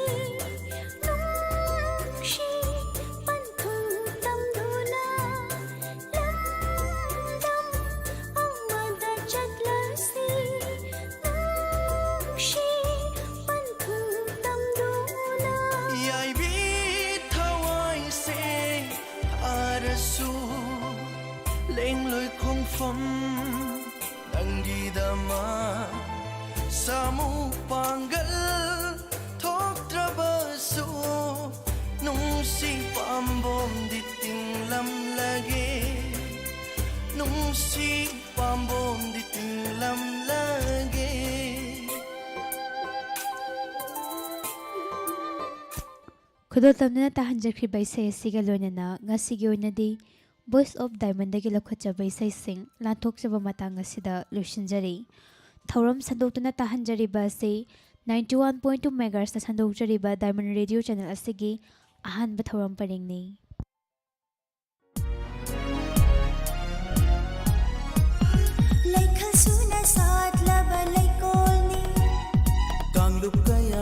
ꯅꯨꯡꯁꯤ ꯄꯟꯊꯨꯡ ꯇꯝꯗꯨꯅ ꯂꯝꯗꯝ ꯑꯃꯗ ꯆꯠꯂꯁꯤ ꯅꯨꯡꯁꯤ ꯄꯟꯊꯨꯡ ꯇꯝꯗꯨꯅ ꯌꯥꯏꯕꯤ ꯊꯋꯥꯏꯁꯦ ꯊꯥꯔꯁꯨ ꯂꯦꯡꯂꯣꯏ ꯈꯣꯡꯐꯝ ꯇꯥꯃꯨ ꯄꯥꯡꯒꯜ ꯊꯣꯛꯇ꯭ꯔꯕꯁꯨ, ꯅꯨꯡꯁꯤ ꯄꯥꯝꯕꯣꯝꯗꯤ ꯇꯤꯡꯂꯝꯂꯒꯦ, ꯅꯨꯡꯁꯤ ꯄꯥꯝꯕꯣꯝꯗꯤ ꯇꯤꯡꯂꯝꯂꯒꯦ꯫ ꯈꯨꯗꯣꯜ ꯇꯝꯗꯨꯅ ꯇꯥꯍꯟꯖꯈ꯭ꯔꯤꯕ ꯏꯁꯩ ꯑꯁꯤꯒ ꯂꯣꯏꯅꯅ ꯉꯁꯤꯒꯤ ꯑꯣꯏꯅꯗꯤ Voice of Diamondꯗꯒꯤ ꯂꯧꯈꯠꯆꯕ ꯏꯁꯩꯁꯤꯡ ꯂꯥꯟꯊꯣꯛꯆꯕ ꯃꯇꯥꯡ ꯑꯁꯤꯗ ꯂꯣꯏꯁꯤꯟꯖꯔꯤ꯫ ꯊꯧꯔꯝ ꯁꯟꯗꯣꯛꯇꯨꯅ ꯇꯥꯍꯟꯖꯔꯤꯕ ꯑꯁꯤ ninety one point two megahertzꯇ ꯁꯟꯗꯣꯛꯆꯔꯤꯕ Diamond Radio Channel ꯑꯁꯤꯒꯤ ꯑꯍꯥꯟꯕ ꯊꯧꯔꯝ ꯄꯔꯦꯡꯅꯤ꯫